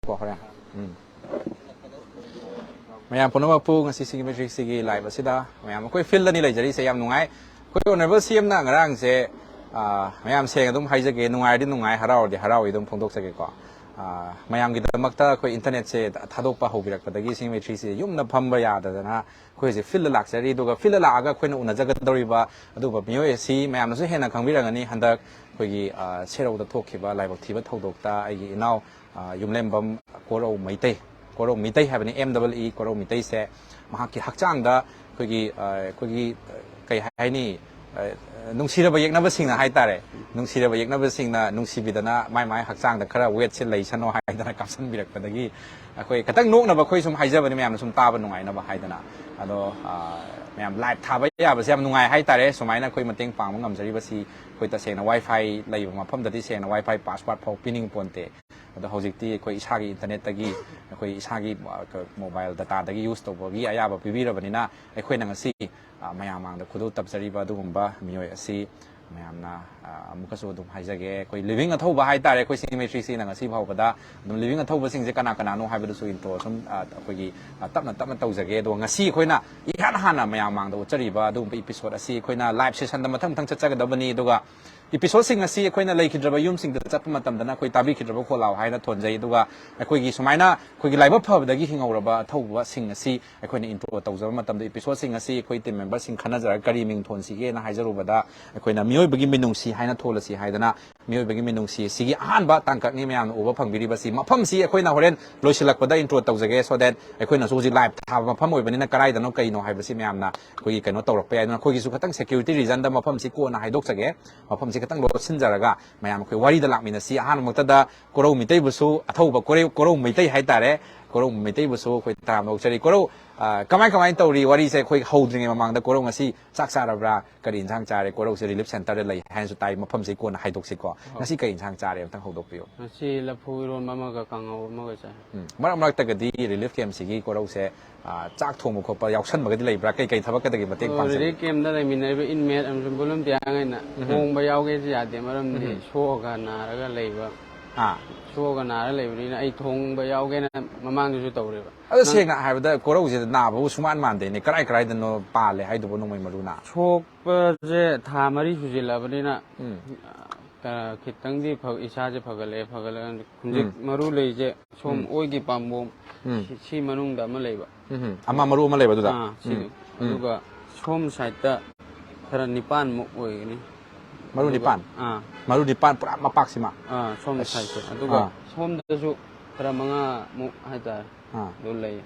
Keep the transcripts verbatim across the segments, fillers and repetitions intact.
ꯇꯧꯔꯛꯀꯦꯀꯣ ꯍꯣꯔꯦꯟ꯫ ꯎꯝ꯫ ꯃꯌꯥꯝ ꯄꯨꯝꯅꯃꯛꯄꯨ ꯉꯁꯤ ꯁꯤꯒꯤ ꯃꯦꯇ꯭ꯔꯤꯛꯁꯤꯒꯤ ꯂꯥꯏꯞ ꯑꯁꯤꯗ ꯃꯌꯥꯝ ꯑꯩꯈꯣꯏ ꯐꯤꯜꯗꯅꯤ ꯂꯩꯖꯔꯤꯁꯦ, ꯌꯥꯝ ꯅꯨꯡꯉꯥꯏ꯫ ꯑꯩꯈꯣꯏ ꯑꯣꯅꯔꯦꯕꯜ ꯁꯤ ꯑꯦꯝꯅ ꯉꯔꯥꯡꯁꯦ, ꯑ, ꯃꯌꯥꯝ ꯁꯦꯡꯅ ꯑꯗꯨꯝ ꯍꯥꯏꯖꯒꯦ, ꯅꯨꯡꯉꯥꯏꯔꯗꯤ ꯅꯨꯡꯉꯥꯏ, ꯍꯔꯥꯎꯔꯗꯤ ꯍꯔꯥꯎꯏ ꯑꯗꯨꯝ ꯐꯣꯡꯗꯣꯛꯆꯒꯦꯀꯣ꯫ ꯑ, ꯃꯌꯥꯝꯒꯤꯗꯃꯛꯇ ꯑꯩꯈꯣꯏ ꯏꯟꯇꯔꯅꯦꯠꯁꯦ ꯊꯥꯗꯣꯛꯄ ꯍꯧꯕꯤꯔꯛꯄꯗꯒꯤ ꯁꯤꯒꯤ ꯃꯦꯇ꯭ꯔꯤꯛꯁꯤ ꯌꯨꯝꯗ ꯐꯝꯕ ꯌꯥꯗꯗꯅ ꯑꯩꯈꯣꯏ ꯍꯧꯖꯤꯛ ꯐꯤꯜꯗ ꯂꯥꯛꯆꯔꯤ꯫ ꯑꯗꯨꯒ ꯐꯤꯜꯗ ꯂꯥꯛꯑꯒ ꯑꯩꯈꯣꯏꯅ ꯎꯅꯖꯒꯗꯧꯔꯤꯕ ꯑꯗꯨꯒꯨꯝꯕ ꯃꯤꯑꯣꯏ ꯑꯁꯤ ꯃꯌꯥꯝꯅꯁꯨ ꯍꯦꯟꯅ ꯈꯪꯕꯤꯔꯝꯒꯅꯤ꯫ ꯍꯟꯗꯛ ꯑꯩꯈꯣꯏꯒꯤ, ꯑ, ꯁꯦꯔꯧꯗ ꯊꯣꯛꯈꯤꯕ ꯂꯥꯏꯕꯛ ꯊꯤꯕ ꯊꯧꯗꯣꯛꯇ ꯑꯩꯒꯤ ꯏꯅꯥꯎ, ꯑ, ꯌꯨꯝꯂꯦꯝꯕꯝ ꯀꯣꯔꯧ ꯃꯩꯇꯩ, ꯀꯣꯔꯧ ꯃꯤꯇꯩ ꯍꯥꯏꯕꯅꯤ, ꯑꯦꯝ ꯗꯕꯜ ꯏ ꯀꯣꯔꯧ ꯃꯤꯇꯩꯁꯦ, ꯃꯍꯥꯛꯀꯤ ꯍꯛꯆꯥꯡꯗ ꯑꯩꯈꯣꯏꯒꯤ, ꯑ, ꯑꯩꯈꯣꯏꯒꯤ, ꯑ, ꯀꯩ ꯍꯥꯏꯅꯤ, ꯑ, ꯅꯨꯡꯁꯤꯔꯕ ꯌꯦꯛꯅꯕꯁꯤꯡꯅ ꯍꯥꯏꯇꯥꯔꯦ, ꯅꯨꯡꯁꯤꯔꯕ ꯌꯦꯛꯅꯕꯁꯤꯡꯅ ꯅꯨꯡꯁꯤꯕꯤꯗꯅ ꯃꯥꯏ ꯃꯥꯏ ꯍꯛꯆꯥꯡꯗ ꯈꯔ ꯋꯦꯠꯁꯦ ꯂꯩꯁꯅꯣ ꯍꯥꯏꯗꯅ ꯀꯥꯞꯁꯤꯟꯕꯤꯔꯛꯄꯗꯒꯤ ꯑꯩꯈꯣꯏ ꯈꯤꯇꯪ ꯅꯣꯛꯅꯕ ꯑꯩꯈꯣꯏ ꯁꯨꯝ ꯍꯥꯏꯖꯕꯅꯤ, ꯃꯌꯥꯝꯅ ꯁꯨꯝ ꯇꯥꯕ ꯅꯨꯡꯉꯥꯏꯅꯕ ꯍꯥꯏꯗꯅ꯫ ꯑꯗꯣ, ꯑ, ꯃꯌꯥꯝ ꯂꯥꯏꯚ ꯊꯥꯕ ꯌꯥꯕꯁꯦ ꯌꯥꯝ ꯅꯨꯡꯉꯥꯏ ꯍꯥꯏꯇꯥꯔꯦ꯫ ꯁꯨꯃꯥꯏꯅ ꯑꯩꯈꯣꯏ ꯃꯇꯦꯡ ꯄꯥꯡꯕ ꯉꯝꯖꯔꯤꯕꯁꯤ ꯑꯩꯈꯣꯏ ꯇꯁꯦꯡꯅ ꯋꯥꯏ ꯐꯥꯏ ꯂꯩꯕ ꯃꯐꯝꯗꯗꯤ ꯁꯦꯡꯅ ꯋꯥꯏ ꯐꯥꯏ ꯄꯥꯁꯋꯥꯔꯗ ꯐꯥꯎ ꯄꯤꯅꯤꯡ ꯄꯣꯟꯇꯦ꯫ ꯑꯗꯣ ꯍꯧꯖꯤꯛꯇꯤ ꯑꯩꯈꯣꯏ ꯏꯁꯥꯒꯤ ꯏꯟꯇꯔꯅꯦꯠꯇꯒꯤ, ꯑꯩꯈꯣꯏ ꯏꯁꯥꯒꯤ, ꯑ, ꯀ-, ꯃꯣꯕꯥꯏꯜ ꯗꯇꯥꯗꯒꯤ ꯌꯨꯁ ꯇꯧꯕꯒꯤ ꯑꯌꯥꯕ ꯄꯤꯕꯤꯔꯕꯅꯤꯅ ꯑꯩꯈꯣꯏꯅ ꯉꯁꯤ, ꯑ, ꯃꯌꯥꯝ ꯃꯥꯡꯗ ꯈꯨꯗꯣꯜ ꯇꯞꯆꯔꯤꯕ ꯑꯗꯨꯒꯨꯝꯕ ꯃꯤꯑꯣꯏ ꯑꯁꯤ ꯃꯌꯥꯝꯅ, ꯑ, ꯑꯃꯨꯛꯀꯁꯨ ꯑꯗꯨꯝ ꯍꯥꯏꯖꯒꯦ, ꯑꯩꯈꯣꯏ ꯂꯤꯚꯤꯡ ꯑꯊꯧꯕ ꯍꯥꯏꯇꯥꯔꯦ꯫ ꯑꯩꯈꯣꯏ ꯁꯤꯒꯤ ꯃꯦꯇ꯭ꯔꯤꯛꯁꯤꯅ ꯉꯁꯤ ꯐꯥꯎꯕꯗ ꯑꯗꯨꯝ ꯂꯤꯚꯤꯡ ꯑꯊꯧꯕꯁꯤꯡꯁꯦ ꯀꯅꯥ ꯀꯅꯥꯅꯣ ꯍꯥꯏꯕꯗꯨꯁꯨ ꯏꯟꯇ꯭ꯔꯣ ꯁꯨꯝ, ꯑ, ꯑꯩꯈꯣꯏꯒꯤ, ꯑ, ꯇꯞꯅ ꯇꯞꯅ ꯇꯧꯖꯒꯦ꯫ ꯑꯗꯨꯒ ꯉꯁꯤ ꯑꯩꯈꯣꯏꯅ ꯏꯍꯥꯟ ꯍꯥꯟꯅ ꯃꯌꯥꯝ ꯃꯥꯡꯗ ꯎꯠꯆꯔꯤꯕ ꯑꯗꯨꯒꯨꯝꯕ ꯏꯄꯤꯁꯣꯠ ꯑꯁꯤ ꯑꯩꯈꯣꯏꯅ ꯂꯥꯏꯚ ꯁꯦꯁꯟꯗ ꯃꯊꯪ ꯃꯊꯪ ꯆꯠꯆꯒꯗꯕꯅꯤ꯫ ꯑꯗꯨꯒ ꯏꯄꯤꯁꯣꯠꯁꯤꯡ ꯑꯁꯤ ꯑꯩꯈꯣꯏꯅ ꯂꯩꯈꯤꯗ꯭ꯔꯕ ꯌꯨꯝꯁꯤꯡꯗ ꯆꯠꯄ ꯃꯇꯝꯗꯅ ꯑꯩꯈꯣꯏ ꯇꯥꯕꯤꯈꯤꯗ꯭ꯔꯕ ꯈꯣꯜꯂꯥꯎ ꯍꯥꯏꯅ ꯊꯣꯟꯖꯩ꯫ ꯑꯗꯨꯒ ꯑꯩꯈꯣꯏꯒꯤ ꯁꯨꯃꯥꯏꯅ ꯑꯩꯈꯣꯏꯒꯤ ꯂꯥꯏꯕꯛ ꯐꯕꯗꯒꯤ ꯍꯤꯡꯍꯧꯔꯕ ꯑꯊꯧꯕꯁꯤꯡ ꯑꯁꯤ ꯑꯩꯈꯣꯏꯅ ꯏꯟꯇ꯭ꯔꯣ ꯇꯧꯖꯕ ꯃꯇꯝꯗ, ꯏꯄꯤꯁꯣꯠꯁꯤꯡ ꯑꯁꯤ ꯑꯩꯈꯣꯏ ꯇꯤꯝ ꯃꯦꯝꯕꯔꯁꯤꯡ ꯈꯟꯅꯖꯔꯒ ꯀꯔꯤ ꯃꯤꯡ ꯊꯣꯟꯁꯤꯒꯦꯅ ꯍꯥꯏꯖꯔꯨꯕꯗ, ꯑꯩꯈꯣꯏꯅ ꯃꯤꯑꯣꯏꯕꯒꯤ ꯃꯤꯅꯨꯡꯁꯤ ꯍꯥꯏꯅ ꯊꯣꯜꯂꯁꯤ ꯍꯥꯏꯗꯅ, ꯃꯤꯑꯣꯏꯕꯒꯤ ꯃꯤꯅꯨꯡꯁꯤ ꯁꯤꯒꯤ ꯑꯍꯥꯟꯕ ꯇꯥꯡꯀꯛꯅꯤ ꯃꯌꯥꯝꯅ ꯎꯕ ꯐꯪꯕꯤꯔꯤꯕꯁꯤ꯫ ꯃꯐꯝꯁꯤ ꯑꯩꯈꯣꯏꯅ ꯍꯣꯔꯦꯟ ꯂꯣꯏꯁꯤꯜꯂꯛꯄꯗ ꯏꯟꯇ꯭ꯔꯣ ꯇꯧꯖꯒꯦ, so that ꯑꯩꯈꯣꯏꯅꯁꯨ ꯍꯧꯖꯤꯛ ꯂꯥꯏꯚ ꯊꯥꯕ ꯃꯐꯝ ꯑꯣꯏꯕꯅꯤꯅ ꯀꯗꯥꯏꯗꯅꯣ ꯀꯩꯅꯣ ꯍꯥꯏꯕꯁꯤ ꯃꯌꯥꯝꯅ ꯑꯩꯈꯣꯏꯒꯤ ꯀꯩꯅꯣ ꯇꯧꯔꯛꯄ ꯌꯥꯏ꯫ ꯑꯗꯨꯅ ꯑꯩꯈꯣꯏꯒꯤꯁꯨ ꯈꯤꯇꯪ ꯁꯦꯀ꯭ꯌꯨꯔꯤꯇꯤ ꯔꯤꯖꯟꯗ ꯃꯐꯝꯁꯤ ꯀꯣꯟꯅ ꯍꯥꯏꯗꯣꯛꯆꯒꯦ꯫ ꯃꯐꯝꯁꯤ ꯈꯤꯇꯪ ꯂꯣꯠꯁꯤꯟꯖꯔꯒ ꯃꯌꯥꯝ ꯑꯩꯈꯣꯏ ꯋꯥꯔꯤꯗ ꯂꯥꯛꯃꯤꯟꯅꯁꯤ꯫ ꯑꯍꯥꯟꯕꯃꯛꯇꯗ ꯀꯣꯔꯧ ꯃꯤꯇꯩꯕꯨꯁꯨ ꯑꯊꯧꯕ ꯀꯣꯔꯧ, ꯀꯣꯔꯧ ꯃꯩꯇꯩ ꯍꯥꯏꯇꯥꯔꯦ, ꯀꯣꯔꯧ ꯃꯩꯇꯩꯕꯨꯁꯨ ꯑꯩꯈꯣꯏ ꯇꯔꯥꯝꯅ ꯑꯣꯛꯆꯔꯤ꯫ ꯀꯣꯔꯧ, ꯑ, ꯀꯃꯥꯏ ꯀꯃꯥꯏꯅ ꯇꯧꯔꯤ? ꯋꯥꯔꯤꯁꯦ ꯑꯩꯈꯣꯏ ꯍꯧꯗ꯭ꯔꯤꯉꯩ ꯃꯃꯥꯡꯗ ꯀꯣꯔꯧ ꯉꯁꯤ ꯆꯥꯛ ꯆꯥꯔꯕ꯭ꯔꯥ? ꯀꯔꯤ ꯏꯟꯁꯥꯡ ꯆꯥꯔꯦ? ꯀꯣꯔꯧꯁꯦ ꯔꯤꯂꯤꯐ ꯁꯦꯟꯇꯔꯗ ꯂꯩ ꯍꯥꯏꯅꯁꯨ ꯇꯥꯏ, ꯃꯐꯝꯁꯤ ꯀꯣꯟꯅ ꯍꯥꯏꯗꯣꯛꯁꯤꯀꯣ꯫ ꯑꯣ꯫ ꯉꯁꯤ ꯀꯔꯤ ꯏꯟꯁꯥꯡ ꯆꯥꯔꯦ? ꯑꯝꯇꯪ ꯍꯧꯗꯣꯛꯄꯤꯌꯨ꯫ ꯉꯁꯤ ꯂꯐꯨ ꯏꯔꯣꯟꯕ ꯑꯃꯒ ꯀꯥꯡꯍꯧ ꯑꯃꯒ ꯆꯥꯏ꯫ ꯎꯝ꯫ ꯃꯔꯛ ꯃꯔꯛꯇꯒꯗꯤ ꯔꯤꯂꯤꯐ ꯀꯦꯝꯞꯁꯤꯒꯤ ꯀꯣꯔꯧꯁꯦ, ꯑ, ꯆꯥꯛ ꯊꯣꯡꯕ ꯈꯣꯠꯄ ꯌꯥꯎꯁꯟꯕꯒꯗꯤ ꯂꯩꯕ꯭ꯔꯥ? ꯀꯩ ꯀꯩ ꯊꯕꯛꯀꯗꯒꯤ ꯃꯇꯦꯡ ꯑꯣ, ꯄꯥꯡꯖꯒꯦ? ꯔꯤꯂꯤꯐ ꯀꯦꯝꯞꯇ ꯂꯩꯃꯤꯟꯅꯔꯤꯕ ꯏꯟꯃꯦꯠ ꯑꯃꯁꯨꯡ ꯚꯣꯂꯨꯟꯇꯤꯌꯥꯔꯉꯩꯅ ꯎꯝ꯫ ꯊꯣꯡꯕ ꯌꯥꯎꯒꯦꯁꯨ ꯌꯥꯗꯦ, ꯃꯔꯝꯗꯤ ꯎꯝ꯫ ꯁꯣꯛꯑꯒ ꯅꯥꯔꯒ ꯂꯩꯕ ꯑꯥ꯫ ꯁꯣꯛꯑꯒ ꯅꯥꯔ ꯂꯩꯕꯅꯤꯅ ꯑꯩ ꯊꯣꯡꯕ ꯌꯥꯎꯒꯦꯅ ꯃꯃꯥꯡꯗꯁꯨ ꯇꯧꯔꯦꯕ꯫ ꯑꯗꯣ ꯁꯦꯡꯅ ꯍꯥꯏꯔꯕꯗ ꯀꯣꯔꯧꯁꯤꯗ ꯅꯥꯕꯕꯨ ꯁꯨꯡꯃꯥꯟ ꯃꯥꯟꯗꯦꯅꯦ꯫ ꯀꯔꯥꯏ ꯀꯔꯥꯏꯗꯅꯣ ꯄꯥꯜꯂꯦ ꯍꯥꯏꯗꯨꯕꯨ ꯅꯣꯡꯃꯩ ꯃꯔꯨꯅ? ꯁꯣꯛꯄꯁꯦ ꯊꯥ ꯃꯔꯤ ꯁꯨꯖꯤꯜꯂꯛꯑꯕꯅꯤꯅ ꯎꯝ꯫ ꯑ, ꯈꯤꯇꯪꯗꯤ ꯐ- ꯏꯁꯥꯁꯦ ꯐꯒꯠꯂꯛꯑꯦ꯫ ꯐꯒꯠꯂꯛꯑ ꯈꯨꯟꯖꯤꯛ ꯎꯝ꯫ ꯃꯔꯨ ꯂꯩꯁꯦ ꯁꯣꯝ ꯎꯝ꯫ ꯑꯣꯏꯒꯤ ꯄꯥꯝꯕꯣꯝ ꯎꯝ꯫ ꯁꯤ- ꯁꯤ ꯃꯅꯨꯡꯗ ꯑꯃ ꯂꯩꯕ꯫ ꯎꯝ꯫ ꯑꯃ ꯃꯔꯨ ꯑꯃ ꯂꯩꯕ ꯑꯗꯨꯗ? ꯑꯥ, ꯁꯤ ꯎꯝ꯫ ꯎꯝ꯫ ꯑꯗꯨꯒ ꯁꯣꯝ ꯁꯥꯏꯠꯇ ꯈꯔ ꯅꯤꯄꯥꯟꯃꯨꯛ ꯑꯣꯏꯒꯅꯤ꯫ ꯃꯔꯨ ꯑꯗꯨꯒ- ꯅꯤꯄꯥꯟ? ꯑꯥ꯫ ꯃꯔꯨ ꯅꯤꯄꯥꯟ ꯄꯨꯔꯥ ꯃꯄꯥꯛꯁꯤꯃ? ꯑꯥ, ꯁꯣꯝ ꯑꯁ꯫ ꯁꯥꯏꯠꯁꯦ꯫ ꯑꯗꯨꯒ ꯑꯥ꯫ ꯁꯣꯝꯗꯁꯨ ꯈꯔ ꯃꯉꯥꯃꯨꯛ ꯍꯥꯏꯇꯥꯔꯦ꯫ ꯑꯥ꯫ ꯑꯗꯨ ꯂꯩ꯫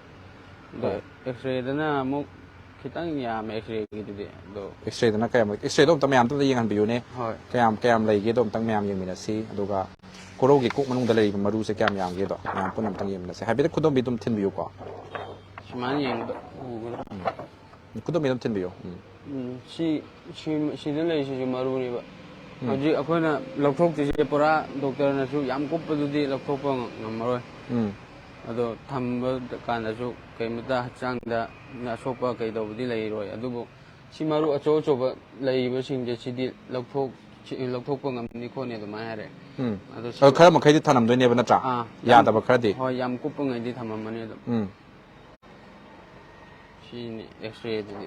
ꯑꯗꯣ ꯍꯣꯏ꯫ ꯑꯦꯛꯁꯔꯦꯗꯅ ꯑꯃꯨꯛ ꯈꯤꯇꯪ ꯌꯥꯝꯃꯦ ꯑꯦꯛꯁꯔꯦꯒꯤꯗꯨꯗꯤ꯫ ꯑꯗꯣ ꯑꯦꯛꯁꯔꯦꯗꯅ ꯀꯌꯥꯝ, ꯑꯦꯛꯁꯔꯦꯗꯣ ꯑꯝꯇ ꯃꯌꯥꯝ ꯑꯝꯇ ꯌꯦꯡꯍꯟꯕꯤꯌꯨꯅꯦ꯫ ꯍꯣꯏ꯫ ꯀꯌꯥꯝ, ꯀꯌꯥꯝ ꯂꯩꯒꯦꯗꯣ ꯑꯝꯇꯪ ꯃꯌꯥꯝ ꯌꯦꯡꯃꯤꯟꯅꯁꯤ꯫ ꯑꯗꯨꯒ ꯀꯣꯔꯧꯒꯤ ꯀꯣꯛ ꯃꯅꯨꯡꯗ ꯂꯩꯔꯤꯕ ꯃꯔꯨꯁꯦ ꯀꯌꯥꯝ ꯌꯥꯝꯒꯦꯗꯣ ꯃꯌꯥꯝ ꯄꯨꯟꯅ ꯑꯝꯇꯪ ꯌꯦꯡꯃꯤꯟꯅꯁꯤ꯫ ꯍꯥꯏꯐꯦꯠ ꯈꯨꯗꯣꯝꯕꯤ ꯑꯗꯨꯝ ꯊꯤꯟꯕꯤꯌꯨꯀꯣ꯫ ꯁꯨꯃꯥꯏꯅ ꯌꯦꯡꯕꯗ ꯎꯒꯗ꯭ꯔꯥ? ꯈꯨꯗꯣꯝꯕꯤ ꯑꯗꯨꯝ ꯊꯤꯟꯕꯤꯌꯨ꯫ ꯎꯝ꯫ ꯎꯝ, ꯁꯤ, ꯁꯤ, ꯁꯤꯗ ꯂꯩꯔꯤꯁꯤꯁꯨ ꯃꯔꯨꯅꯦꯕ꯫ ꯎꯝ꯫ ꯍꯧꯖꯤꯛ ꯑꯩꯈꯣꯏꯅ ꯂꯧꯊꯣꯛꯇ꯭ꯔꯤꯁꯦ ꯄꯨꯔꯥ ꯗꯣꯛꯇꯔꯅꯁꯨ ꯌꯥꯝ ꯀꯨꯞꯄꯗꯨꯗꯤ ꯂꯧꯊꯣꯛꯄ ꯉꯝ-, ꯉꯝꯃꯔꯣꯏ꯫ ꯎꯝ꯫ ꯑꯗꯣ ꯊꯝꯕ ꯀꯥꯟꯗꯁꯨ ꯀꯩꯝꯇ ꯍꯛꯆꯥꯡꯗ ꯑꯁꯣꯛꯄ ꯀꯩꯗꯧꯕꯗꯤ ꯂꯩꯔꯣꯏ꯫ ꯑꯗꯨꯕꯨ ꯁꯤ ꯃꯔꯨ ꯑꯆꯧ ꯑꯆꯧꯕ ꯂꯩꯔꯤꯕꯁꯤꯡꯁꯦ ꯁꯤꯗꯤ ꯂꯧꯊꯣꯛ-, ꯁꯤ ꯂꯧꯊꯣꯛꯄ ꯉꯝꯅꯤ ꯈꯣꯠꯅꯤ ꯑꯗꯨꯃꯥꯏꯅ ꯍꯥꯏꯔꯦ꯫ ꯎꯝ꯫ ꯑꯗꯣ ꯁꯤ ꯑꯗꯣ ꯈꯔ ꯃꯈꯩꯗꯤ ꯊꯅꯝꯗꯣꯏꯅꯦꯕ ꯅꯠꯇ꯭ꯔꯥ? ꯑꯥ, ꯌꯥꯝ-, ꯌꯥꯗꯕ ꯈꯔꯗꯤ? ꯍꯣꯏ, ꯌꯥꯝ ꯀꯨꯞꯄꯉꯩꯗꯤ ꯊꯝꯃꯝꯃꯅꯤ ꯑꯗꯨꯝ꯫ ꯎꯝ꯫ ꯁꯤꯅꯤ ꯑꯦꯛꯁꯔꯦꯗꯨꯗꯤ